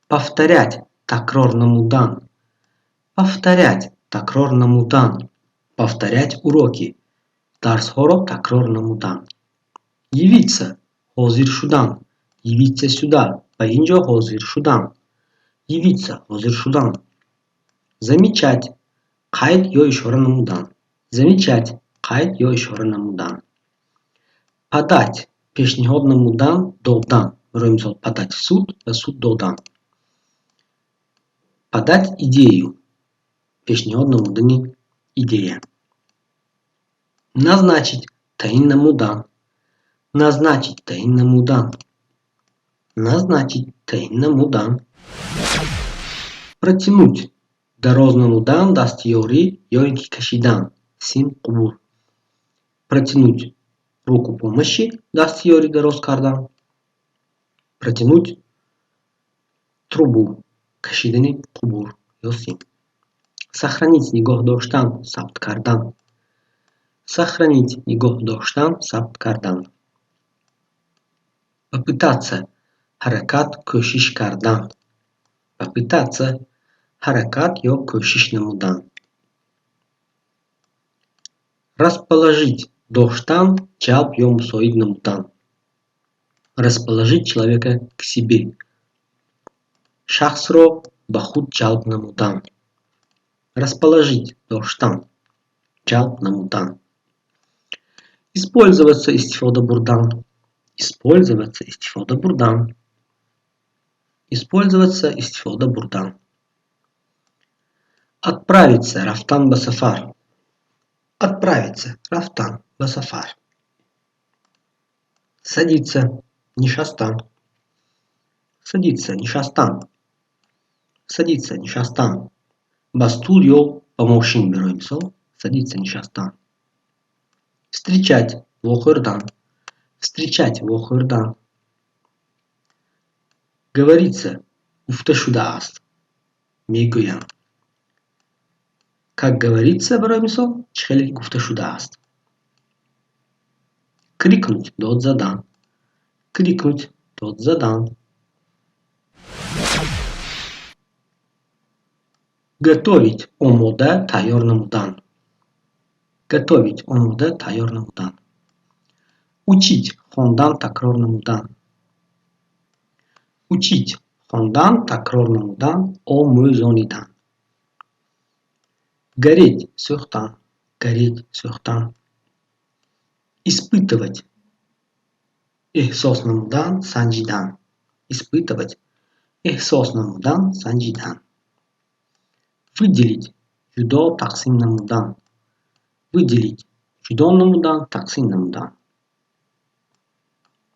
Повторять такрор намудан. Повторять такрор намудан. Повторять уроки дарсҳоро такрор намудан. Явиться ҳозир шудан. Явиться сюда ба ин ҷо ҳозир шудан. Явиться ҳозир шудан. Замечать қайд ё ишора намудан. Замечать қайд ё ишора намудан. Подать пешниҳод намудан, додан. Барои мисол, подать в суд ба суд додан. Подать идею — пешниҳод намудани идея. Назначить — таъин намудан. Назначить — таъин намудан. Назначить — таъин намудан. Протянуть — дароз намудан дасти ёрӣ ё ин ки кашидан сим, қубур. Протянуть руку помощи — дасти ёрӣ дароз кардан. Протянуть трубу — кашидани қубур ё сим. Сохранить — нигоҳ доштан, сабт кардан. Сохранить — нигоҳ доштан, сабт кардан. Попытаться — ҳаракат, кӯшиш кардан. Попытаться — ҳаракат ё кӯшиш намудан. Расположить — доштан, ҷалб ё мусоид намудан. Расположить человека к себе — шахсро ба худ ҷалб намудан. Расположить — доштан, ҷалб намудан. Использоваться — истифода бурдан. Использоваться — истифода бурдан. Использоваться — истифода бурдан. Отправиться — рафтан ба сафар. Отправиться — рафтан ба сафар. Садиться — нишастан. Садиться — нишастан. Садиться — нишастан ба стул ё ба мошин, барои мисол. Садиться — нишастан. Встречать — вохӯрдан. Встречать — вохӯрдан. Говорится — гуфта шудааст, мегӯянд. Как говорится, барои мисол, чӣ хеле гуфта шудааст. Крикнуть — дод задан. Крикнуть — дод задан. Готовить — омода, тайёр намудан. Готовить — омода, тайёр намудан. Учить — хондан, такрор намудан. Учить — хондан, такрор намудан, омӯзонидан. Гореть — сӯхтан. Гореть — сӯхтан. Испытывать — эҳсос намудан, санҷидан. Испытывать — эҳсос намудан, санҷидан. Выделить — ҷудо, тақсим намудан. Выделить — ҷудо намудан, тақсим намудан.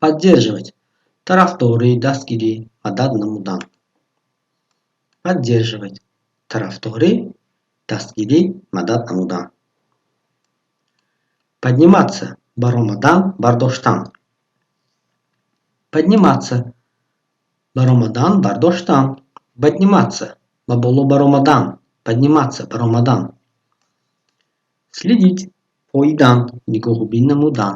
Поддерживать — тарафдорӣ, дастгирӣ, мадад намудан. Поддерживать — тарафдорӣ, дастгирӣ, мадад намудан. Подниматься — баромадан, бардоштан. Подниматься — баромадан, бардоштан. Подниматься — ба боло баромадан. Подниматься — баромадан. Следить — поидан, нигоҳубин намудан.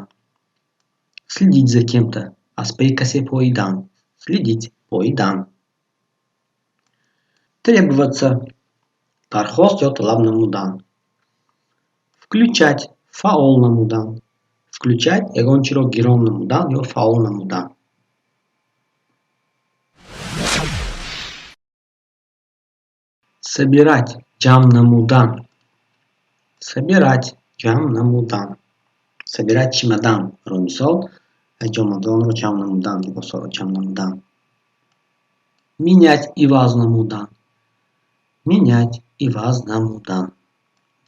Следить за кем-то — аз паи касе поидан. Следить — поидан. Требоваться — дархост ё талаб намудан. Включать — фаъол намудан. Включать — ягон чиро гирон намудан ё фаъол намудан. Собирать — ҷамъ намудан. Собирать — ҷамъ намудан. Собирать чемодан, барои мисол, ҷомадонро ҷамъ намудан, либосҳоро ҷамъ намудан. Менять — иваз намудан. Менять — иваз намудан.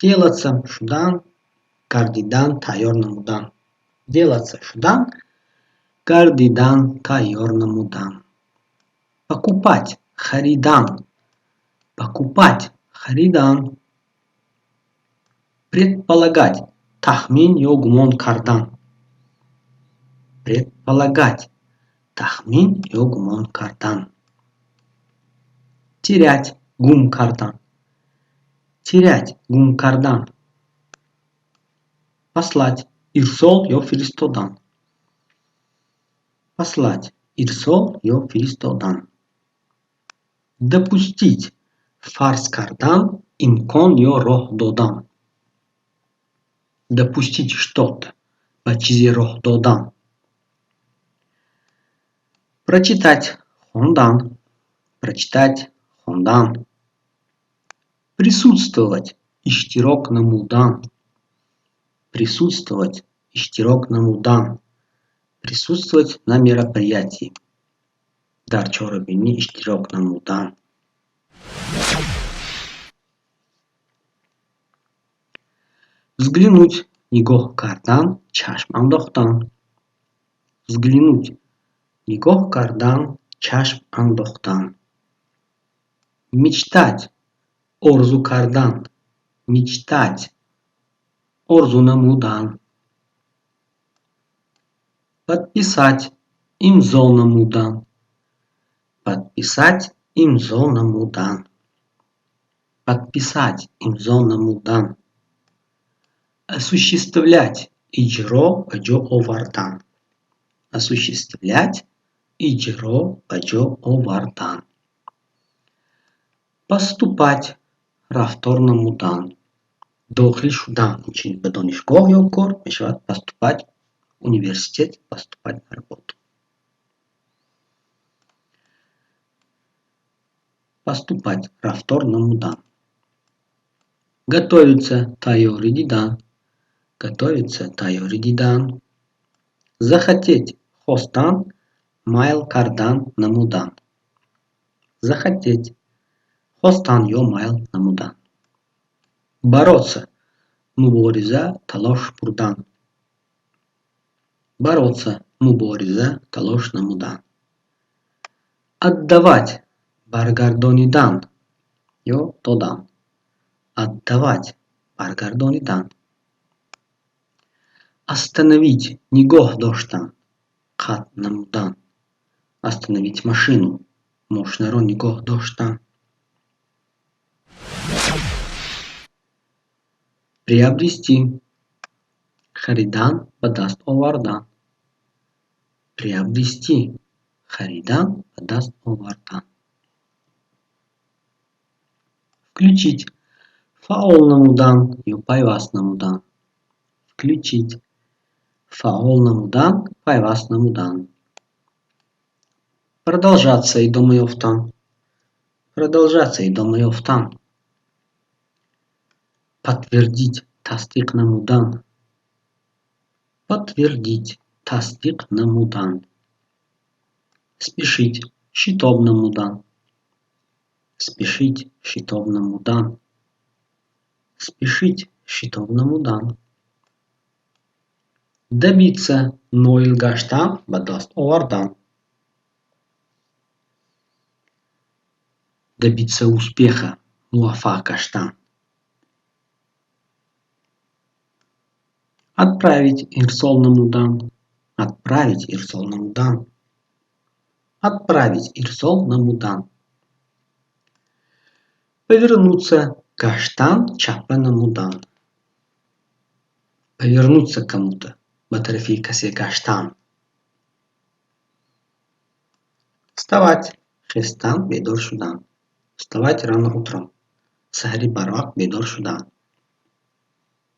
Делаться — шудан, гардидан, тайёр намудан. Делаться — шудан, гардидан, тайёр намудан. Покупать — харидан. Покупать — харидан. Предполагать — тахмин ё гумон кардан. Предполагать — тахмин ё гумон кардан. Терять — гум кардан. Терять — гум кардан. Послать — ирсол ё фиристодан. Послать — ирсол ё фиристодан. Допустить — фарз кардан, имкон ё роҳ додан. Допустить что-то — ба чизе роҳ додан. Прочитать — хондан. Прочитать — хондан. Присутствовать — иштирок намудан. Присутствовать — иштирок намудан. Присутствовать на мероприятии — дар чорабинӣ иштирок намудан. Взглянуть — нигоҳ кардан, чашм андохтан. Взглянуть — нигоҳ кардан, чашм андохтан. Мечтать — орзу кардан. Мечтать — орзу намудан. Подписать — имзо намудан. Подписать — имзо намудан. Подписать — имзо намудан. Осуществлять — иҷро ба ҷо овардан. Осуществлять — иҷро ба ҷо овардан. Поступать — рафтор намудан, дохил шудан, инчунин ба донишгоҳ ё кор мешавад поступать в университет, поступать на работу. Поступать — рафтор намудан. Готовиться — тайёрӣ дидан. Готовиться — тайёрӣ дидан. Захотеть — хостан, майл кардан, намудан. Захотеть — хостан ё майл намудан. Бороться — мубориза, талош бурдан. Бороться — мубориза, талош намудан. Отдавать — баргардонидан ё додан. Отдавать — баргардонидан. Остановить — нигоҳ доштан, қатъ намудан. Остановить машину — мошинаро нигоҳ доштан. Приобрести — харидан, ба даст овардан. Приобрести — харидан, ба даст овардан. Включить — фаъол намудан ё пайваст намудан. Включить — фаъол намудан, пайваст намудан. Продолжаться — идома ёфтан. Продолжаться — идома ёфтан. Подтвердить — тасдиқ намудан. Подтвердить — тасдиқ намудан. Спешить — шитоб намудан. Спешить — шитоб намудан. Спешить — шитоб намудан. Добиться — ноил гаштан, ба даст овардан. Добиться успеха — муваффақ гаштан. Отправить — ирсол намудан. Отправить — ирсол намудан. Отправить — ирсол намудан. Повернуться — гаштан, чапа намудан. Повернуться к кому-то — ба тарафи касе гаштан. Вставать — хестан, бедор шудан. Вставать рано утром — саҳари барвақт бедор шудан.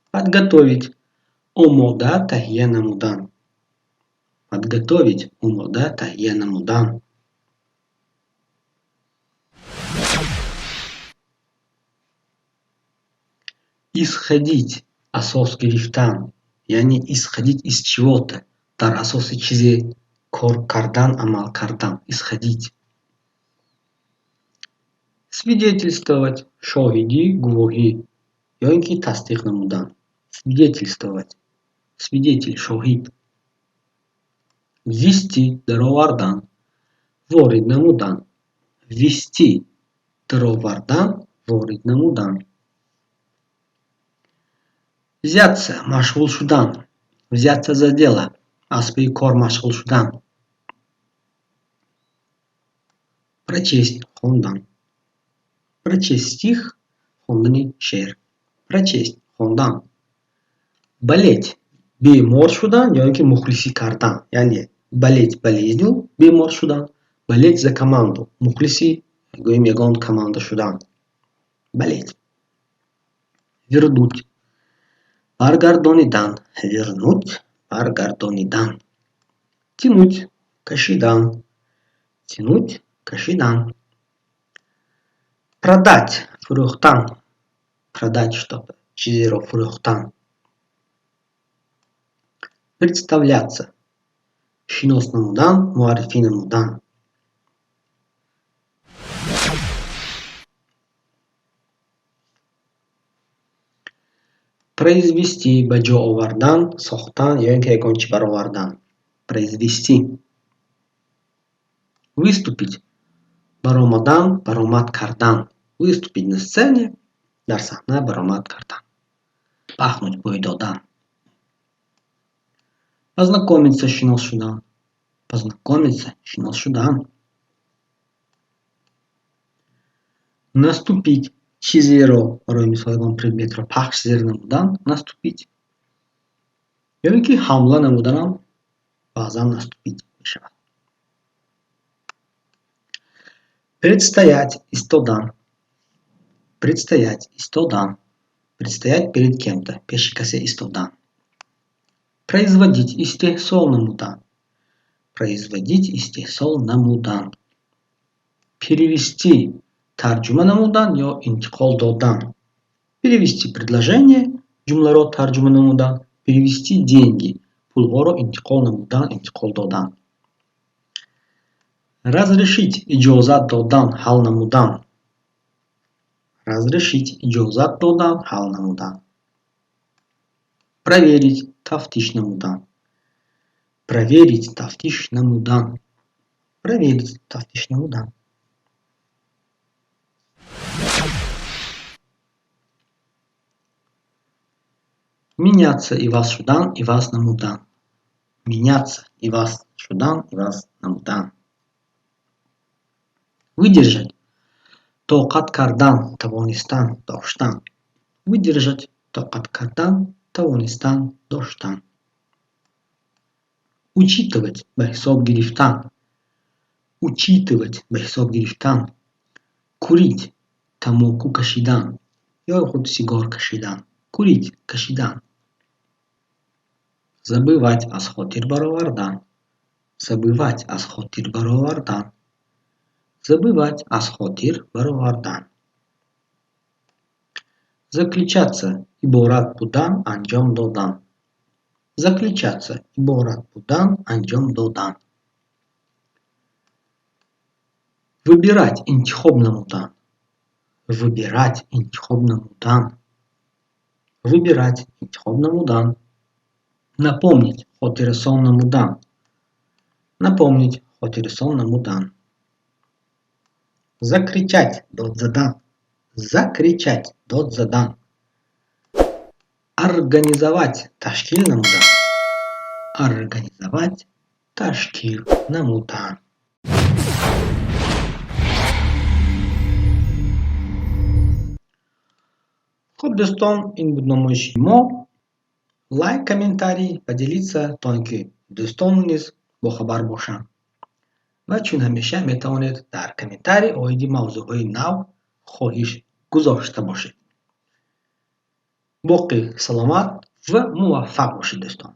Подготовить — омода, таҳия намудан. Подготовить — омода, таҳия намудан. Исходить — асос гирифтан, яъне исходить из чего-то, дар асоси чизе кор кардан, амал кардан, исходить. Свидетельствовать — шоҳидӣ, гувоҳӣ ё ин ки тасдиқ намудан. Свидетельствовать — свидетель, шоҳид. Ввести — даровардан, ворид намудан. Ввести — даровардан, ворид намудан. Взяться — машғул шудан. Взяться за дело — аз паи кор машғул шудан. Прочесть — хондан. Прочесть стих — хондани шеър. Прочесть — хондан. Болеть — бемор шудан ё ин ки мухлисӣ кардан, яъне болеть болезнью — бемор шудан, болеть за команду — мухлиси, гӯем, ягон команда шудан. Болеть. Вернуть — баргардонидан. Вернуть — баргардонидан. Тянуть — кашидан. Тянуть — кашидан. Продать — фурӯхтан. Продать что-то — чизеро фурӯхтан. Представляться — шинос намудан, муаррифӣ намудан. Произвести ба ҷо овардан, сохтан ё ин ки ягон чӣ баровардан. Произвести. Выступить баромадан, баромад кардан. Выступить на сцене дар саҳна баромад кардан. Пахнуть бӯй додан. Познакомиться шинос шудан. Познакомиться шинос шудан. Наступить чизеро, барои мисол, ягон предметро пахш зер намудан, наступить. Ё ин ки ҳамла намуданам баъзан наступить мешавад. Предстоять истодан. Предстоять истодан. Предстоять перед кем-то, пеши касе истодан. Производить истеҳсол намудан. Производить истеҳсол намудан. Перевести тарҷума намудан ё интиқол додан. Перевести предложение ҷумларо тарҷума намудан. Перевести деньги пулҳоро интиқол намудан, интиқол додан. Разрешить иҷозат додан, ҳал намудан. Разрешить иҷозат додан, ҳал намудан. Проверить тафтиш намудан. Проверить тафтиш намудан. Проверить тафтиш намудан. Меняться иваз шудан, иваз намудан. Меняться иваз шудан, иваз намудан. Выдержать тоқат кардан, тавонистан, доштан. Выдержать тоқат кардан, тавонистан, доштан. Учитывать ба ҳисоб гирифтан. Учитывать ба ҳисоб гирифтан. Курить тамоку кашидан ё худ сигор кашидан. Курить кашидан. Забывать аз хотир баровардан. Забывать аз хотир баровардан. Забывать аз хотир баровардан. Заключаться иборат будан, анҷом додан. Заключаться иборат будан, анҷом додан. Выбирать интихоб намудан. Выбирать интихоб намудан. Выбирать интихоб намудан. Напомнить хотиррасон намудан. Напомнить хотиррасон намудан. Закричать дод задан. Закричать дод задан. Организовать ташкил намудан. Организовать ташкил намудан. Хуб, дӯстон, ин буд намоиши мо. Лайк, комментарий, поделиться, то ин ки дӯстон низ бохабар бошанд. Ва чун ҳамеша метавонед дар комментарий оиди мавзӯъҳои нав хоҳиш гузошта бошед. Боқӣ саломат ва муваффақ бошед, дӯстон.